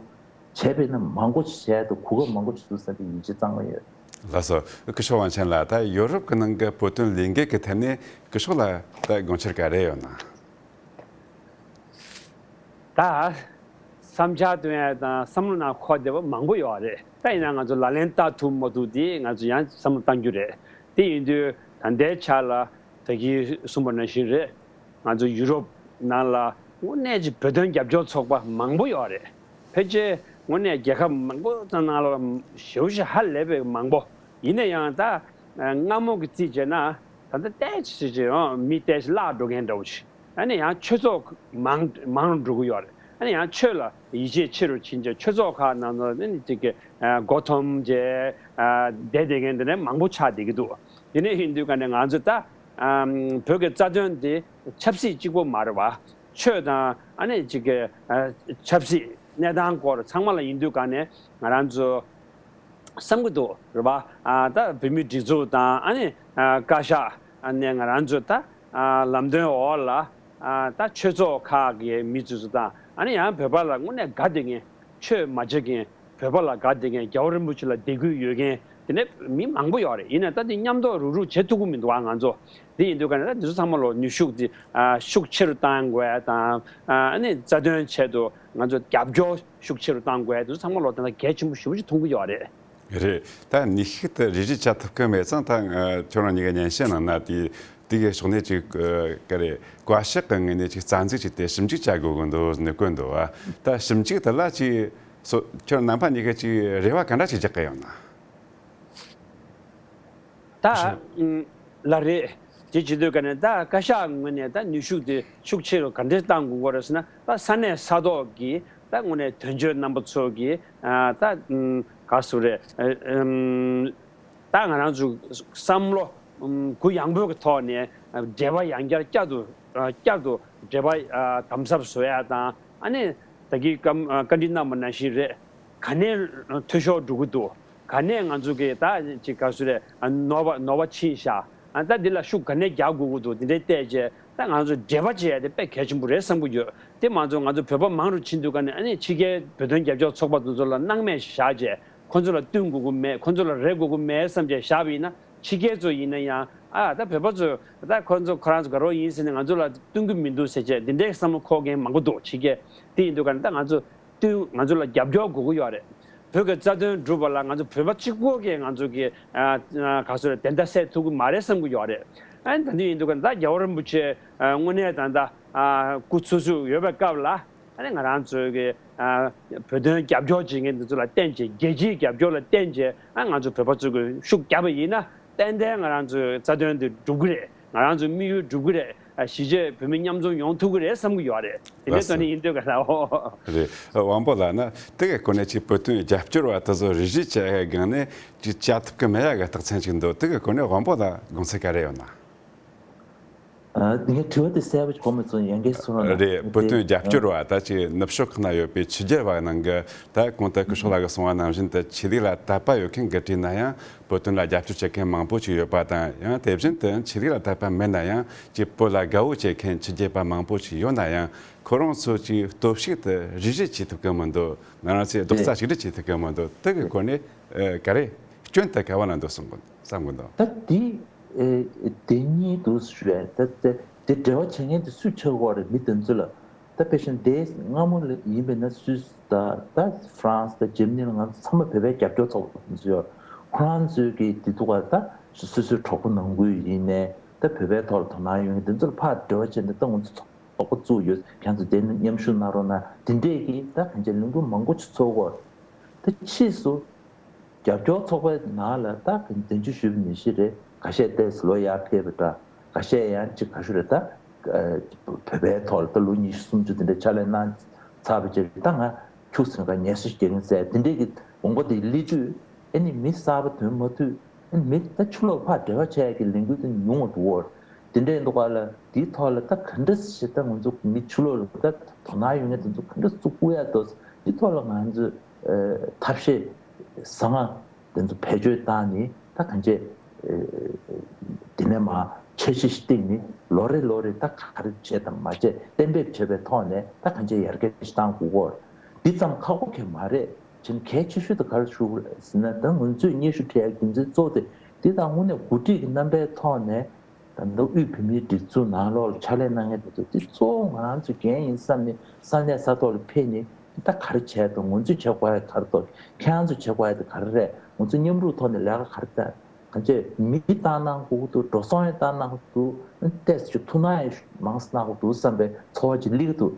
བྱས་པས་ན་མང་པོ་ཞིག་བྱས་འདུག་གོ་སྐབས་མང་པོ་ཞིག་འདུག་བསམ་པའི་ཡིད་ཆེས་གཙང་མ་ཡོད། ལགས་སོ། སྐུ་ཞབས་དབང་ཆེན་ལགས། ད་ཡོ་རོབ་ཀྱི་ནང་གི་བོད་དོན་ལས་འགུལ་གྱི་ཐད་ནས་སྐུ་ཞབས་ལ་ད་དགོངས་འཆར་ག་རེ་ཡོད་ན། ད་བསམ་འཆར་བཏོན་ཡ་དང་བསམ་བློ་ནང་འཁོར་བསྡད་པ་མང་པོ་ཡོད་རེད། ད་ཡིན་ན་ང་ཚོ་ལག་ལེན་བསྟར་ཐུབ་མ་ཐུབ་དེ་ང་ཚོ་ཡང་བསམ་བློ་གཏང་རྒྱུ་རེད། དེ་ཡིན་དུས་ད་ལྟའི་ཆ་ལ་ད་གིན་གསུངས་པ་ནང་བཞིན་རེད། ང་ཚོ་ཡུ་རོབ་ནང་ལ་དངོས་གནས་ཀྱི་བོད་དོན་རྒྱབ་སྐྱོར་ཚོགས་པ་མང་པོ་ཡོད་རེད། ཕལ་ཆེར་དངོས་གནས་རྒྱལ་ཁབ་མང་པོ་ཚོ་ནང་ལ་ཞེ་པོ་ཞིག་ཧ་ལས་པའི་མང་པོ། ཡིན་ན་ཡང་ད་སྔ་མོ་གི་རྩིས་བྱས་ན་ད་ལྟ་ཏོག་ཙམ་ཅིག་ཡང་མི་ཏོག་ཙམ་བརླག་འགྲོ་མཁན་འདྲ་བོ་ཞིག་ཨ་ནི་ཡང་ཆོས་ཚོགས་མང་མང་རུ་འགྲོ་གི་ཡོད་རེད། ཨ་ནི་ཡང་ཆོས་ལ་ཡིད་ཆེས་ཆེ་རུ་ཕྱིན་བྱས་ཆོས་ཚོགས་ཁག་ནང་ལ་ཨ་ནི་ཅིག་གི་མགོ་འཐོམ་བྱས་བསྡད་བསྡད་མཁན་དེ་འདྲ་མང་པོ་ཆགས་བསྡད་ཀྱི་འདུག་དེ་ནས་ཡིན་དུས་ག་ནས་ང་ཚོ་ད་བོད་ཀྱི་རྩ་དོན་དེ་ཆབ་སྲིད་གཅིག་པོ་མ་རེད་བ། ཆོས་དང་ཨ་ནི་ཅིག་གི་ཆབ་སྲིད་གནས་སྟངས་སྐོར་ཚང་མ་ལ་ཡིན་དུས་ག་ནས་ང་རང་ཚོ་བསམ་གྱི་འདུག་རེད་པ། ཨ་ད་བོད་མིའི་སྒྲིག་འཛུགས་དང་ཨ་ནི་ཨ་བཀའ་ཤག་ཨ་ནས་ང་རང་ཚོ་ད་ཨ་ལམ་སྟོན་འོག་ལ་ཨ་ད་ཆོས་ཚོགས་ཁག་གི་མི་ཚོ་ཚོ་དང་ཨ་ནི་ཡང་བོད་པ་ལ་དངོས་གནས་དགའ་བདེ་མཁན་ཆོས་མ་བྱེད་མཁན་བོད་པ་ལ་དགའ་བདེ་མཁན་རྒྱལ་བ་རིན་པོ་ཆེ་ལ་དད་གུས་ཡོད་མཁན་དེ་འདྲ་མི་མང་པོ་ཡོད་རེད། ཡིན་ན་ད་དེ་མཉམ་དུ་རུག་རུག་བྱེད་ཐུབ་ཀྱི་མི་འདུག་ཨ་ང་ཚོ་དེ་ཡིན་དུས་ག་ནས་ད་འདི་ཚོ་ཚང་མ་ལོ་ནུས་ཤུགས་དེ་ཨ་ཤུགས་ཆེ་རུ་བཏང་དགོས་དང་ཨ་ནི་རྩ་དོན་ཆེད་དུ་ང་ཚོ་རྒྱབ་སྐྱོར་ཤུགས་ཆེ་རུ་གཏང་དགོས་དེ་ཚོ་ཚང་མ་ལོ་ད་ལྟ་གལ་ཆེན་པོ་ཞེ་པོ་ཅིག་མཐོང་གི་ཡོད་རེད། རེད། ད་ནུས་ཤུགས་དེ་རེ་རེ་བྱ་ཐུབ་ཀྱི་མེད་ཙང་ད་ཁྱོད་རང་གཉིས་ཀྱི་སྙན་ཞུ་ནང་ན་དེ་དེ་གའི་ཕྱོགས་ནས་ཅིག་ག་རེ་བཀའ་ཤག་གི་ངོས་ནས་ཅིག་རྩ་འཛུགས་བྱས་ཏེ་ཞིབ་འཇུག་བྱ་དགོས་ཀྱི་འདུག་ནས་བཀོད་འདུག་བ། ད་ཞིབ་འཇུག་དེ་ལ་ཅིག་སོ་ཁྱོད་རྣམ་པ་གཉིས་ཀས་ཅིག་རེ་བ་ག་འདྲ་ཅིག་རྒྱག་གི་ཡོད་ན། ད་ཨ་ལ་རེད། དེ་བྱེད་དུས་ག་ནས་ད་བཀའ་ཤག་ངོས་ནས་ད་ནུས་ཤུགས་དེ་ཤུགས་ཆེ་རུ་ག་འདྲས་བཏང་དགོས་ཀྱི་རེད་ཟེར་ན་ད་ས་གནས་ས་ཐོག་གི་ད་དངོས་གནས་དོན་གཅོད་རྣམ་པ་ཚོ་གི་ཨ་ད་ཨམ་ག་ཟེར་རེད་ཨ་ཨམ་ད་ང་རང་ཚོ་བསམ་བློ་ཨམ་གུ་ཡངས་པོའི་གི་ཐོག་ནས་འབྲེལ་བ་ཡང་བསྐྱར་བསྐྱར་དུ་ཨ་བསྐྱར་དུ་འབྲེལ་བ་ཨ་དམ་ཟབ་བཟོ་ཡ་དང་ཨ་ནི་ད་གིན་བཀའ་ཨ་བཀའ་འདྲི་གནང་བ་ནང་བཞིན་རེད། ག་ནས་འཐུས་ཤོར་འགྲོ་གི་འདུག་ག་ནས་ང་ཚོ་གི་ད་ཅིག་ག་ཟེར་རེད་ནོར་བ་ནོར་བ་ཕྱིན་བཞག་ཨ་ད་འདི་ལ་ཤུགས་ག་ནས་རྒྱག་དགོས་ཀྱི་འདུག་འདི་འདྲའི་བལྟས་རྗེས་ད་ང་ཚོ་འབྲེལ་བ་བྱེད་ཡ་དེ་དཔེ་གལ་ཆེན་པོ་རེད་བསམ་གྱི་ཡོད། དེ་མ་ཚོ་ང་ཚོ་བོད་པ་མང་རུ་ཕྱིན་དུས་ག་ནས་ཨ་ནི་ཕྱི་རྒྱལ་བོད་དོན་རྒྱབ་སྐྱོར་ཚོགས་པ་དེ་ཚོ་ལ་སྣང་མེད་བཞག་རྗེས་ཁོ་ཚོ་ལ་བསྟུན་དགོས་ཀྱི་མེད་ཁོ་ཚོ་ལ་རེ་དགོས་ཀྱི་མེད་བསམ་བྱས་བཞག་པ་ཡིན་ན་ཕྱི་རྒྱལ་ཚོ་ཡིན་ན་ཡང་ཨ་ད་བོད་པ་ཚོ་ད་ཁོ་ཚོ་ཁོ་རང་ཚོ་དགའ་རོགས་ཡིན་ཟེར་ནས་ང་ཚོ་ལ་བསྟུན་གྱི་མི་འདུག་ཟེར་བྱས་འདི་འདྲའི་བསམ་བློ་འཁོར་མཁན་མང་པོ་འདུག་ཕྱི་རྒྱལ་དེ་ཡིན་དུས་ག་ནས་ད་ང་ཚོ་བསྟུན་ང་ཚོ་ལ་རྒྱབ་སྐྱོར་དགོས་ཀྱི་ཡོད་རེད། བོད་ཀྱི་རྩ་དོན་སྒྲུབ་པ་ལ་ང་ཚོ་བོད་པ་གཅིག་པོ་གིས་ང་ཚོ་གི་ཨ་ཨ་ག་ཚོད་རེད། བདེན་མཐའ་གསལ་ཐུབ་ཀྱི་མ་རེད་བསམ་གྱི་ཡོད་རེད། ཨ་ནི་ད་འདི་ཡིན་དུས་ཀ་ད་རྒྱལ་བ་རིན་པོ་ཆེ་ཨ་དངོས་གནས་ད་ད་ཨ་སྐུ་འཚོ་བཞུགས་ཡོད་པའི་སྐབས་ལ། ཨ་ནི་ང་རང་ཚོའི་གི་ཨ་བོད་དོན་རྒྱབ་སྐྱོར་བྱེད་མཁན་འདི་ཚོ་ལ་བརྟེན་བྱས། རྒྱལ་སྤྱིའི་རྒྱབ་སྐྱོར་ལ་བརྟེན་བྱས། ཨ་ང་ཚོ་བོད་པ་ཚོས་གི་ཤུགས་བརྒྱབ་པ་ཡིན་ན། ཏན་ཏན་ང་རང་ཚོའི་རྩ་དོན་འདི་འགྲུབ་ཀྱི་རེད། ང་རང་ཚོའི་དམིགས་ཡུལ་འགྲུབ་ཀྱི་རེད། ཨ་གཞིས་བྱེས་བོད་མི་མཉམ་འཛོམས་ཡོང་ཐུབ་ཀྱི་རེད་བསམ་གྱི་ཡོད་རེད། དེ་ལགས་འདྲའི་སོ། ཐོག་ནས་ཡིན་འདོད་ག་ལ་འོ། རེད། དབང་པོ་ལགས་ན་དེ་གའི་སྐོར་ནས་ཅིག་བོད་དོན་རྒྱབ་སྐྱོར་བ་དེ་ཚོ་རེ་ཞིག་བྱེད་ཡ་སྒང་ནས་ཅིག་བྱ་ཐུབ་ཀྱི་མེད་ཡ་གི་རྟགས་མཚན་ཅིག་འདུག་དེ་གའི་སྐོར་ནས་དབང་པོ་ལགས་དགོངས་ཚུལ་ག་རེ་ཡོད་ན། ཨ་ངས་དྲི་བ་དེ་གསལ་པོ་གོ་མི་སོང་། ཡང་བསྐྱར་གསུང་རོགས་གནང་། རེད། བོད་དོན་རྒྱབ་སྐྱོར་བ་ད་ཅིག་ནུབ་ཕྱོགས་ཁག་ན་ཡོད་པའི་ཕྱི་རྒྱལ་བ་ནང་གི་ད་གོང་དུ་སྐུ་ཞབས་ལགས་ཀྱིས་གསུངས་པ་ནང་བཞིན་དུ་ཆོས་ལུགས་ལ་དད་པ་ཡོད་མཁན་གྱི་གྲས་ན་ཡང་བོད་དོན་ལ་རྒྱབ་སྐྱོར་བྱེད་མཁན་མང་པོ་ཅིག་ཡོད་པ་དང་། ཡང་དེ་བཞིན་དུ་ཆོས་ལུགས་ལ་དད་པ་མེད་ན་ཡང་ཅིག་བོད་ལ་དགའ་བོ་བྱེད་མཁན་ཕྱི་རྒྱལ་བ་མང་པོ་ཅིག་ཡོད་ན་ཡང་། ཁོ་རང་ཚོ་ཅིག་སྟོབས་ཤུགས་དེ་རིས་སྒྲིག་བྱེད་ཐུབ་ཀྱི་མི་འདུག་ང་རང་ཚོས་རྡོག་རྩ་གཅིག་སྒྲིལ་བྱེད་ཐུབ་ཀྱི་མི་འདུག་དེ་གི་སྐོར་ནས་ཨ་ག་རེ་སྐྱོན་དེ་ག་བ་ན་འདུག་གསུང་གི་བསམ་གི་འདུག་ད་དེ་ཨེ་དེ་གཉིས་འདུག་ཞུ་ཡ། ད་དེ་དེ་འབྲེལ་བ་བྱེད་མཁན་དེ་སུས་ཆགས་ཀྱི་ཡོད་རེད། མི་དེ་ཚོ་ལ། ད་དཔེ་བཞིན་དེ་སྔ་མོ་ལ་ཡིན་པས་ན་སུད་སི་དང་ད་ཧྥ་རན་སི་དང་འཇར་མ་ནི་ལ་ང་ཚོ་ཚང་མ་བོད་པའི་རྒྱབ་སྐྱོར་ཚོགས་པ་དེ་ཚོ་ཡོད། ཁོ་རང་ཚོས་ཀྱི་དེ་འདུག་ག་ད་སོ་སོའི་གྲོགས་པོ་ནང་ཁུལ་ཡིན་ནའི་ད་བོད་པའི་ཐོག་ལ་དོ་སྣང་ཡོད་མཁན་དེ་ཚོ་ལ་ཕར་འབྲེལ་བ་བྱས་ནས་ད་ང་ཚོ་ཚོགས་པ་བཙུགས་ཡོད། ཁྱེད་ཚོ་དེ་ནས་མཉམ་ཞུགས་གནང་རོགས་གནང་། དེ་འདྲས་ཀྱི་ད་གང་ཅི་ལས་འགུལ་མང་པོ་ཅིག་ཚོགས་ཀྱི་ཡོད་རེད། ད་ཕྱིས་སུ། རྒྱབ་སྐྱོར་ཚོགས་པའི་ནང་ལ་ད་གདན་ཞུ་ཞུས་པ་ནང་བཞིན་རེད། ཁ་ཤས་ཏོག་ཙམ་ལོ་ཡར་ཕེབས་པ་འདྲ། ཁ་ཤས་ཡང་ཅིག་ག་ཚོད་རེད། ད་ཨ་བོད་པའི་ཐོག་ལ་ད་ལོ་ཉི་ཤུ་སུམ་ཅུ་དེ་འདྲ་ཕྱག་ལས་གནང་ཚར་བ་བྱས། ད་ང་ཁྱུག་ཙམ་ག་ངལ་གསོ་རྒྱག་གིན་ཟེར་དེ་འདྲས་ཀྱི་དགོངས་པ་དེ་སླེབས་དུས། ཨ་ནི་མི་གསར་པ་ཐོན་མ་ཐུབ། ཨ་ནི་མི་ད་ཕྱི་ལོགས་ཕར་འབྲེལ་བ་བྱེད་ཡག་གི་ལས་འགུལ་དེ་ཉུང་བ་འདུག་གོ། དེ་འདྲས་འདུག་ག་ལ། དེའི་ཐོག་ལ་ད་ག་འདྲ་ཞིག་ད་ང་ཚོ་མི་ཕྱི་ལོགས་ལ་ད་དོ་སྣང་ཡོད་མཁན་དེ་ཚོ་ག་འདྲ་བཙུགས་དགོས་ཡ་འདུག་དེའི་ཐོག་ལ་ང་ཚོས་ཨ་ཐབས་ཤེས་བཟང་ང་དེ་ཚོ་བེད་སྤྱོད་བཏང་ནས། ད་གང་ཅི་ཨ་དེ་ནས་མར་འཆར་གཞི་ཞིག་བཏིང་ནས་ལོ་རེ་ལོ་རེ་ད་ག་རེ་བྱས་དང་མ་བྱས་གཏན་འབེབས་བྱས་པའི་ཐོག་ནས་ད་གང་ཅི་ཡར་རྒྱས་ཞིག་གཏང་དགོས་གོ། འདི་ཙམ་ཁག་པོ་གང་ཡང་མ་རེད། བྱས་ན་གལ་ཆེ་ཤོས་དེ་ག་རེ་ཞུ་དགོས་རེད་ཟེར་ན། ད་ང་ཚོས་སྙན་ཞུ་སྤྲད་ཡག་རྒྱུ་མཚན་གཙོ་བོ་དེ་འདི་དང་དངོས་གནས་འགོ་ཁྲིད་ཀྱི་རྣམ་པའི་ཐོག་ནས། ད་ལྟ་དབུས་བོད་མིའི་སྒྲིག་འཛུགས་ནང་ལོགས་ལ་ཕྱག་ལས་གནང་མཁན་དེ་ཚོ་འདི་གཙོ་བོ་ང་རང་ཚོ་འགན་ཡིན་བསམ་ནས་ས་གནས་ས་ཐོག་ལ་ཕེབས་ནས། ད་ག་རེ་བྱས་འདུག་ང་ཚོས་བྱེད་དགོས་ཡ་ག་རེ་འདུག་ཁྱེད་རང་ཚོས་བྱེད་དགོས་ཡ་དེ་ག་རེ་རེད། ང་ཚོ་མཉམ་རུབ་ཐོག་ནས་ལས་ཀ་ག་རེ་བསྟན། གང་ཅི་མི་བཏང་གནང་དགོས་ཀྱི་འདུག་འགྲོ་སོང་ཡང་བཏང་གནང་དགོས་ཀྱི་འདུག་ཏོག་ཙམ་ཅིག་ཐུགས་སྣང་ཡང་མང་ཙམ་གནང་དགོས་ཀྱི་འདུག་བསམ་པའི་ཚོར་བ་ཅིག་སླེབས་ཀྱི་འདུག་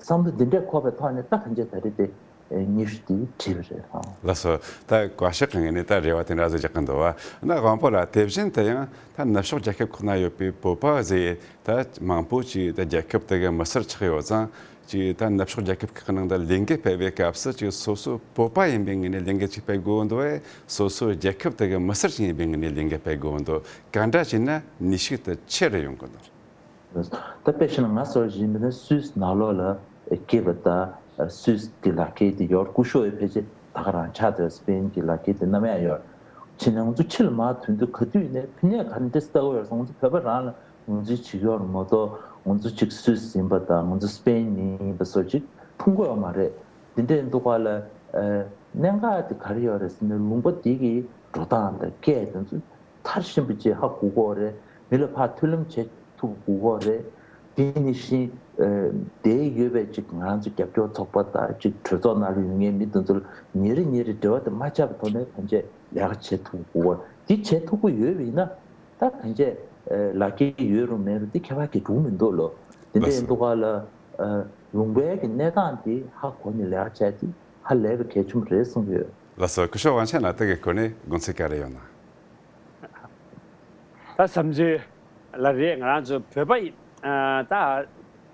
བསམ་བློ་འདི་འདྲས་འཁོར་བའི་ཐོག་ནས་ད་གང་ཅི་ད་རེས་དེ་སྙན་ཞུ་དེ་བྲིས་པ་རེད་ཨང་། ལགས་སོ། ད་བཀའ་ཤག་གི་ངོས་ནས་ད་རེ་བ་དེ་འདྲ་ཟིག་རྒྱག་གི་འདུག་བ། ན་དབང་པོ་ལགས། དེ་བཞིན་དུ་ཡང་ད་ནུབ་ཕྱོགས་རྒྱལ་ཁབ་ཁག་ན་ཡོད་པའི་བོད་པ་ཟེར་ད་མང་པོ་ཅིག་ད་རྒྱལ་ཁབ་དེ་གི་མི་སེར་ཆགས་ཡོད་ཙང་། ཅིག་ད་ནུབ་ཕྱོགས་རྒྱལ་ཁབ་ཁག་གི་ནང་ད་ལས་འགུལ་སྤེལ་བའི་སྐབས་སུ་ཅིག་སོ་སོ་བོད་པ་ཡིན་པའི་ངོས་ནས་ལས་འགུལ་ཅིག་སྤེལ་དགོས་འདུག་བས། སོ་སོ་རྒྱལ་ཁབ་དེ་གི་མི་སེར་ཅིག་ཡིན་པའི་ངོས་ནས་ལས་འགུལ་སྤེལ་དགོས་འདུག་གང་འདྲ་བྱས་ན་ནུས་ཤུགས་དེ་ཆེ་རུ་ཡོང་གི་འདུག་ད་དཔེ་བཞག་ན་ང་ཚོ་ཡིན་པ་ན་སུད་སི་ནང་ལོགས་ལ་སྐྱེས་པ་དང་། སུད་སི་གི་ལག་ཁྱེར་དེ་ཡོད། སྐུ་ཞབས་ཡང་ཕལ་ཆེར་ད་ག་རང་ཆགས་ཏེ། སི་པེན་གྱི་ལག་ཁྱེར་དེ་ནམ་ཡང་ཡོད། བྱས་ན་ང་ཚོ་ཕྱི་ལ་མར་ཐོན་དུས་ག་དུས་ནས་ཕན་ནས་ག་འདྲས་ལྟ་བུ་ཡོད་སོང་། ང་ཚོ་བོད་པ་རང་ལ་ངོས་འཛིན་བྱེད་ཀྱི་ཡོད་རེད་མ་གཏོགས། ང་ཚོ་གཅིག་སུད་སི་ཡིན་པ་དང་ང་ཚོ་སི་པེན་ཡིན་པ་སོགས་གཅིག་མཐོང་གི་ཡོད་མ་རེད། དེ་འདྲས་འདུག་ག་ལ། གནད་འགག་དེ་ག་རེ་ཡོད་རེད་ཟེར་ན། ལུང་པ་འདི་གི་འགྲོ་སྟངས་དང་སྐད་དེ་ཚོ་མཐར་ཕྱིན་པ་ཅིག་ཧ་གོ་དགོས་རེད། མི་ལ་ཕར་མཐུན་ལམ་བྱེད་ཐུབ་དགོས་རེད། དེ་ནང་བཞིན་ཨ་དེ་ཡོད་པའི་ཅིག་ང་རང་ཚོ་རྒྱབ་སྐྱོར་ཚོགས་པ་དང་ཅིག་གྲོས་ཚོགས་ནང་ལ་ཡོད་མཁན་མི་དེ་ཚོ་ལ་ཉིན་རེ་ཉིན་རེ་འབྲེལ་བ་དེ་མ་ཆག་པའི་ཐོག་ནས་གང་ཅི་ལས་ཀ་བྱེད་ཐུབ་དགོས་རེད། དེ་བྱེད་ཐུབ་ཀྱི་ཡོད་པ་ཡིན་ན། ད་གང་ཅི་ཨ་ལག་འཁྱེར་ཡོད་རུང་མེད་རུང་དེ་ཁྱད་པར་གང་ཡང་འགྲོ་གི་མི་འདུག་ལོ། དེ་འདྲ་ཡིན་དུས་ག་ལ་ཨ་ལུང་པའི་གི་གནས་སྟངས་དེ་ཧ་གོ་ནས་ལས་ཀ་བྱས་དེ་ཧ་ལས་པའི་གལ་ཆེན་པོ་རེད་གསུང་གི་ཡོད། ལགས་སོ། སྐུ་ཞབས་དབང་ཆེན་ལགས་དེ་གི་སྐོར་ནས་དགོངས་ཚུལ་ག་རེ་ཡོད་ན། ད་བསམ་ཚུལ་ལ་རེད། ང་རང་ཚོ་བོད་པ་ཡིན་ཨ་ད་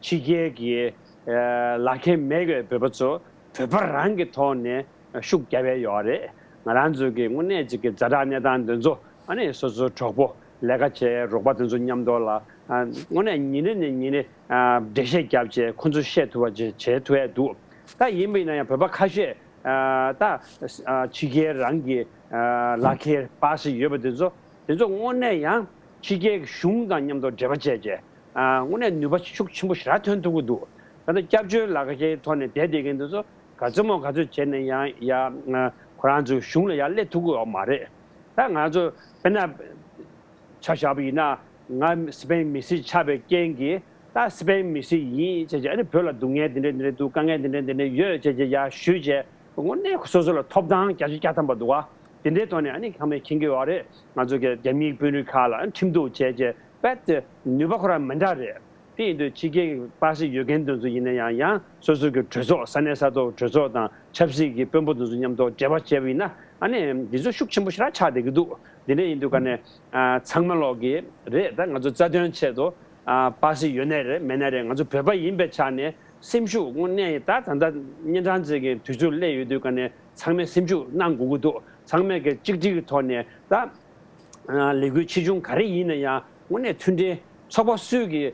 ཕྱི་རྒྱལ་གྱི་ཨ་ལག་འཁྱེར་མེད་པའི་བོད་པ་ཚོ་བོད་པ་རང་གི་ཐོག་ནས་ཤུགས་རྒྱབ་ཡས་ཡོད་རེད། ང་རང་ཚོ་གི་དངོས་གནས་ཅིག་གི་ཛ་དྲག་གནས་སྟངས་འདི་ཚོ་ཨ་ནི་སོ་སོའི་གྲོགས་པོ་ལས་ཀ་བྱེད་རོགས་པ་དེ་ཚོ་མཉམ་དུ་ལ་ཨ་དངོས་གནས་ཉིན་རེ་ནས་ཉིན་རེ་ཨ་འགྲེལ་བཤད་རྒྱབ་བྱས་ཁོ་ཚོ་བཤད་ཐུབ་པ་བྱས་བྱེད་ཐུབ་ཡས་འདུག་ད་ཡིན་པ་ཡིན་ན་ཡང་བོད་པ་ཁ་ཤས་ཨ་ད་ཨ་ཕྱི་རྒྱལ་རང་གི་ཨ་ལག་འཁྱེར་པ་སི་ཡོད་པ་དེ་ཚོ་དེ་ཚོ་དངོས་གནས་ཡང་ཕྱི་རྒྱལ་གྱི་གཞུང་དང་མཉམ་དུ་འབྲེལ་བ་བྱས་བྱས་ཨ་དངོས་གནས་ནུས་པ་ཤུགས་ཆེན་པོ་ཞེ་དྲག་ཐོན་ཐུབ་ཀྱི་འདུག་ད་ལྟ་སྐྱབས་བཅོལ་ལག་འཁྱེར་ཐོག་ནས་བསྡད་བསྡད་མཁན་དེ་ཚོ་ག་ཚོད་མོ་ག་ཚོད་བྱས་ནས་ཡང་ཡ་ཁོ་རང་ཚོའི་གཞུང་ལ་ཡར་སླེབས་ཐུབ་ཀྱི་ཡོད་མ་རེད། ད་ང་ཚོ་དཔེར་ན་ཆ་བཞག་པ་ཡིན་ན། ང་སི་པེན་མི་སེར་ཆགས་པའི་རྐྱེན་གྱིས་ད་སི་པེན་མི་སེར་ཡིན་བྱས་བྱས། ཨ་ནི་བོད་ལ་སྡུག་བསྔལ་འདི་འདྲ་འདི་འདྲ་འདུག་དཀའ་ངལ་འདི་འདྲ་འདི་འདྲ་ཡོད་བྱས་བྱས་ཡར་ཞུས་བྱས། དངོས་གནས་སོ་སོ་ལ་ཐོབ་ཐང་བརྒྱ་ཆ་བརྒྱ་ཐམ་པ་འདུག་བ། དེ་འདྲའི་ཐོག་ནས་ཨ་ནི་ཚང་མས་མཁྱེན་གྱི་ཡོད་རེད། ང་ཚོ་གི་རྒྱ་མིའི་དཔོན་རིགས་ཁག་ལ་ཁྲིམས་གཏུག་བྱས་རྗེས་རྦད་དེ་ནུས་པ་ཁོ་རང་མི་འདྲ་རེད། དེ་ཡིན་དུས་ཕྱི་རྒྱལ་གྱི་པར་སི་ཡོད་མཁན་དེ་ཚོ་ཡིན་ན་ཡང་ཡང་སོ་སོ་གི་གྲོས་ཚོགས་ས་གནས་ས་ཐོག་གྲོས་ཚོགས་དང་ཆབ་སྲིད་ཀྱི་དཔོན་པོ་དེ་ཚོ་མཉམ་དུ་འབྲེལ་བ་བྱས་པ་ཡིན་ན་ཨ་ནི་འདི་ཚོ་ཤུགས་ཆེན་པོ་ཞེ་དྲག་ཆགས་བསྡད་ཀྱི་འདུག་དེ་འདྲ་ཡིན་དུས་ཀ་ནས་ཚང་མ་ལོག་གི་རེད། ད་ང་ཚོ་རྩ་དོན་ཆེད་དུ་པར་སི་ཡོད་ནའི་རེད་མེད་ནའི་རེད། ང་ཚོ་བོད་པ་ཡིན་པའི་ཆ་ནས་སེམས་ཤུགས་དངོས་གནས་ད་ད་ལྟ་གཉན་འཕྲང་ཅན་གྱི་དུས་ཚོད་སླེབས་ཡོད་དུས་ཀ་ནས་ཚང་མས་སེམས་ཤུགས་གནང་དགོས་ཀྱི་འདུག་ཚང་མས་ཀྱི་གཅིག་སྒྲིལ་གྱི་ཐོག་ནས་ད་ལས་འགུལ་ཆེ་ཆུང་ག་རེ་ཡིན་ན་ཡང་དངོས་གནས་མཐུན་སྒྲིལ། ཚོགས་པ་སུས་ཀྱི་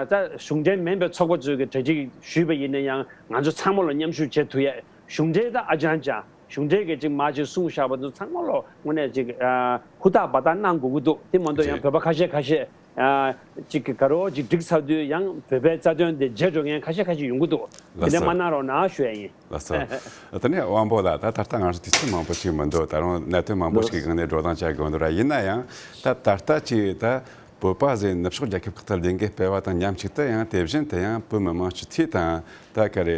ད་གཞུང་འབྲེལ་མིན་པའི་ཚོགས་པ་ཚོས་ཀྱི་གྲ་སྒྲིག་ཞུས་པ་ཡིན་ན་ཡང་ང་ཚོ་ཚང་མ་ལ་མཉམ་ཞུགས་བྱེད་ཐུབ་ཡས། གཞུང་འབྲེལ་ད་ཨ་ཅང་ཅང་གཞུང་འབྲེལ་གྱི་ཅིག་མ་ཅིག་གསུངས་བཞག་པ་ཚོ་ཚང་མ་ལ་དངོས་གནས་ཅིག་ཧུར་ཐག་འབད་ཐག་གནང་དགོས་ཀྱི་འདུག་དེ་མ་གཏོགས་ཡང་རེད། བོད་པ་ཁ་ཤས་ཁ་ཤས་ཅིག་གི་ག་རོ་ཅིག་སྒྲིག་ཚར་དུས་ཡང་བོད་པའི་རྩ་དོན་དེ་བརྗེད་འགྲོ་མཁན་ཁ་ཤས་ཁ་ཤས་ཡོང་གི་འདུག་དེ་ལགས་འདྲ་མ་སོ། གནང་རོགས་གནང་ཞུ་ཡ་ཡིན། ལགས་སོ། དེ་ནས་དབང་པོ་ལགས། ད་ད་ལྟ་ང་ཚོ་དུས་ཚོད་མང་པོ་ཞིག་མི་འདུག་ད་རུང་གནད་དོན་མང་པོ་ཞིག་གི་སྒང་ནས་བགྲོ་གླེང་བྱ་དགོས་འདུག་ར། ཡིན་ན་ཡང་ད་ད་ལྟ་ཅིག་ད་བོད་པ་ཟེར་ནུབ་ཕྱོགས་རྒྱལ་ཁབ་ཁག་ཏུ་ལས་འགུལ་སྤེལ་བ་དང་མཉམ་གཅིག་ཏུ་ཡང་དེ་བཞིན་དུ་ཡང་བོད་མི་མང་སྤྱི་འཐུས་དང་ད་ག་རེ་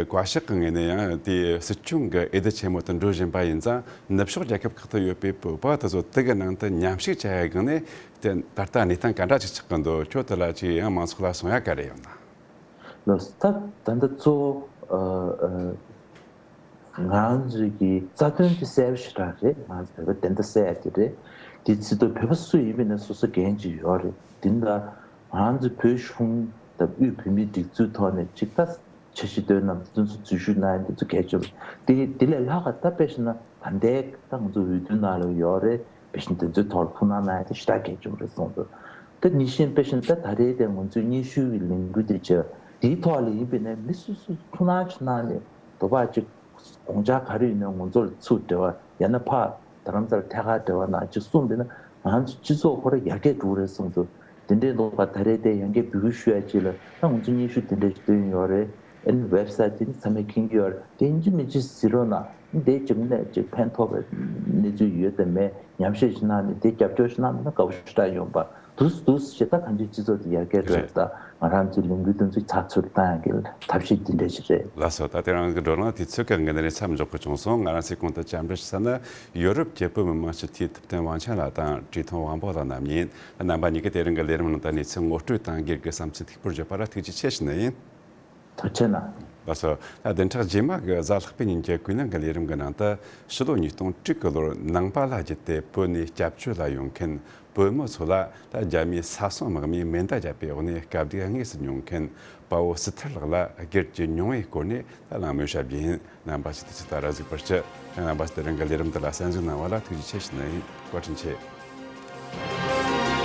བཀའ་ཤག་གི་ངོས་ནས་ཡང་དེ་སྲིད་སྐྱོང་གི་འོས་བསྡུ་ཆེན་མོ་དུ་འགྲོ་བཞིན་པ་ཡིན་ཙང་ནུབ་ཕྱོགས་རྒྱལ་ཁབ་ཁག་ཏུ་ཡོད་པའི་བོད་པ་དེ་ཚོ་དེ་གི་ནང་དུ་མཉམ་ཞུགས་བྱ་ཡ་སྒང་ནས་དེ་ད་ལྟ་གནས་སྟངས་ག་འདྲ་ཅིག་ཆགས་ཀྱི་འདུག་ཁྱོད་དེ་ལ་ཅིག་ཡང་མང་ཚོགས་ལ་གསུང་ཡ་ག་རེ་ཡོད་ན། ལགས། ད་ད་ལྟ་གཙོ་བོ་ཨ་ཨ་ང་རང་ཚོའི་གི་རྩ་དོན་དེ་གསལ་པོ་ཞེ་དྲག་རེད། ང་ཚོ་བོད་པ་བདེན་མཐའ་གསལ་ཡ་དེ་རེད། དེ་ཚིག་ཐོག་བོད་པ་སུ་ཡིན་པའི་ནང་སོ་སོ་འགན་ཅིག་ཡོད་རེད། དེ་འདྲ་ང་རང་ཚོ་བོད་གཞུང་དང་དབུས་བོད་མིའི་སྒྲིག་འཛུགས་ཐོག་ནས་ཅིག་ད་འཆར་གཞི་བཏོན་གནང་དེ་ཚོ་འཛུལ་ཞུགས་གནང་ཡ་དེ་ཚོ་གལ་ཆེ་བ་རེད། དེ་དེ་ལས་ལྷག་ག་ད་དཔེ་བཞག་ན་ད་ལྟའི་ད་ང་ཚོ་འོས་བསྡུ་ནང་ལ་ཡོད་རེད། དཔེ་བཞིན་དེ་ཚོའི་ཐོག་ལ་ཐུགས་སྣང་གནང་ཡ་དེ་ཞེ་དྲག་གལ་ཆེན་པོ་རེད་གསུངས་འདུག་ད་ནི་བཞིན་དཔེ་བཞིན་ད་ད་རེས་དེ་ང་ཚོའི་སྙན་ཞུ་གི་ལས་འགུལ་དེ་བྱས་དེའི་ཐོག་ལ་ཡིན་པས་ན་མི་སོ་སོས་ཐུགས་སྣང་ཅིག་གནང་ནས་དོ་ཕག་ཅིག་དགོངས་འཆར་ག་རེ་ཡོད་ན་ང་ཚོ་ལ་ཚུར་འབྲེལ་བ་ཡང་ན་ཕར་རྡ་རམ་ས་ལ་ཐད་ཀར་འབྲེལ་བ་གནང་ཅིག་གསུངས་པས་ན་ང་ཚོ་སྤྱི་ཚོགས་ཁོ་ར་ཡར་རྒྱས་འགྲོ་གི་རེད་གསུངས་འདུག་དེ་འདྲའི་ཐོག་ད་རེས་དེ་ཡང་བསྐྱར་འབོད་སྐུལ་ཞུ་ཡ་ཅིག་ལ་ད་ང་ཚོ་སྙན་ཞུ་དེ་འདྲ་ཞིག་བཏོན་ཡོད་རེད། ཨ་ནི་ཝེབ་སའིཊ་དེ་ནི་ཚང་མས་མཁྱེན་གྱི་ཡོད་རེད། དེ་ཡིན་གཅིག་མིན་གཅིག་གཟིགས་རོགས་གནང་། འདི་ཅིག་ནས་ཅིག་ཕན་ཐོགས་པའི་གནས་ཚུལ་ཡོད་དམ་མེད་ཉམས་ཞིབ་ཞིག་གནང་ནས་དེ་རྒྱབ་སྐྱོར་ཞིག་གནང་མིན་ན་དགའ་པོ་ཞེ་དྲག་ཡོང་པ་འདུག་འདུག་ཞེ་ད་གང་ཅིའི་སྤྱི་ཚོགས་དེ་ཡར་རྒྱས་འགྲོ་ཡ་རེད། ད་ང་རང་ཚོའི་ལས་འགུལ་དེ་ཚོ་ཚགས་ཚུད་བཏང་ཡ་གི་ཐབས་ཤེས་དེ་འདྲ་ཞིག་རེད། ལགས་སོ། ད་དེ་རིང་གི་བགྲོ་གླེང་དུས་ཚོད་ཀྱི་ངོས་ནས་མཚམས་འཇོག་དགོས་བྱུང་སོང་། ང་རང་ཚོས་གོང་དུ་བཅར་འདྲི་ཞུ་ས་ནི་ཡོ་རོབ་ཀྱི་བོད་མི་མང་སྤྱི་འཐུས་ཐུབ་བསྟན་དབང་ཆེན་ལགས་དང་བཀྲས་མཐོང་དབང་པོ་ལགས་རྣམ་གཉིས་ཡིན། རྣམ་པ་གཉིས་ཀྱིས་དེ་རིང་གི་ལས་རིམ་ནང་དུ་གནས་ཚུལ་ངོ་སྤྲོད་དང་སྒེར་གྱི་བསམ་ཚུལ་ཐད་སྐོར་བརྗོད་པ་ལ་ཐུགས་རྗེ་ཆེ་ཞུ་ནི་ཡིན། ཐུགས་རྗེ་གནང་། ལགས་སོ། ད་བདུན་ཕྲག་རྗེས་མ་གི་གཟའ་ལྷག་པའི་ཉིན་གྱི་ཀུན་གླེང་གི་ལས་རིམ་གྱི་ནང་དུ་ཕྱི་ལོ་ཉིས་སྟོང་དྲུག་གི་ལོར་ནང་པ་ལ་བརྒྱུད་དེ་བོད་ནས་སྐྱབས་བཅོལ་ལ་ཡོང་མཁན་བོད་མི་ཚོ་ལ་ད་རྒྱ་མིའི་ས་སྲུང་དམག་མིས་མེ་མདའ་བརྒྱབ་པའི་འོག་ནས་དཀའ་སྡུག་དངོས་སུ་མྱོང་མཁན་དཔའ་བོ་སྲིད་ཐར་ལགས་ལ་སྒེར་གྱི་མྱོང་བའི་སྐོར་ནས་ད་གླེང་མོལ་བྱ་རྒྱུ་ཡིན། རྣམ་པ་ཚོས་དུས་ཚོད་ལྟར་གཟིགས་པར་ཞུ། རྣམ་པ་ཚོས་དེ་རིང་གི་ལས་རིམ་འདི་ལ་གསན་གཟིགས་གནང་བ་ལ་ཐུགས་རྗེ་ཆེ་ཞུ་ནི་ཡིན། བཀའ་དྲིན་ཆེ།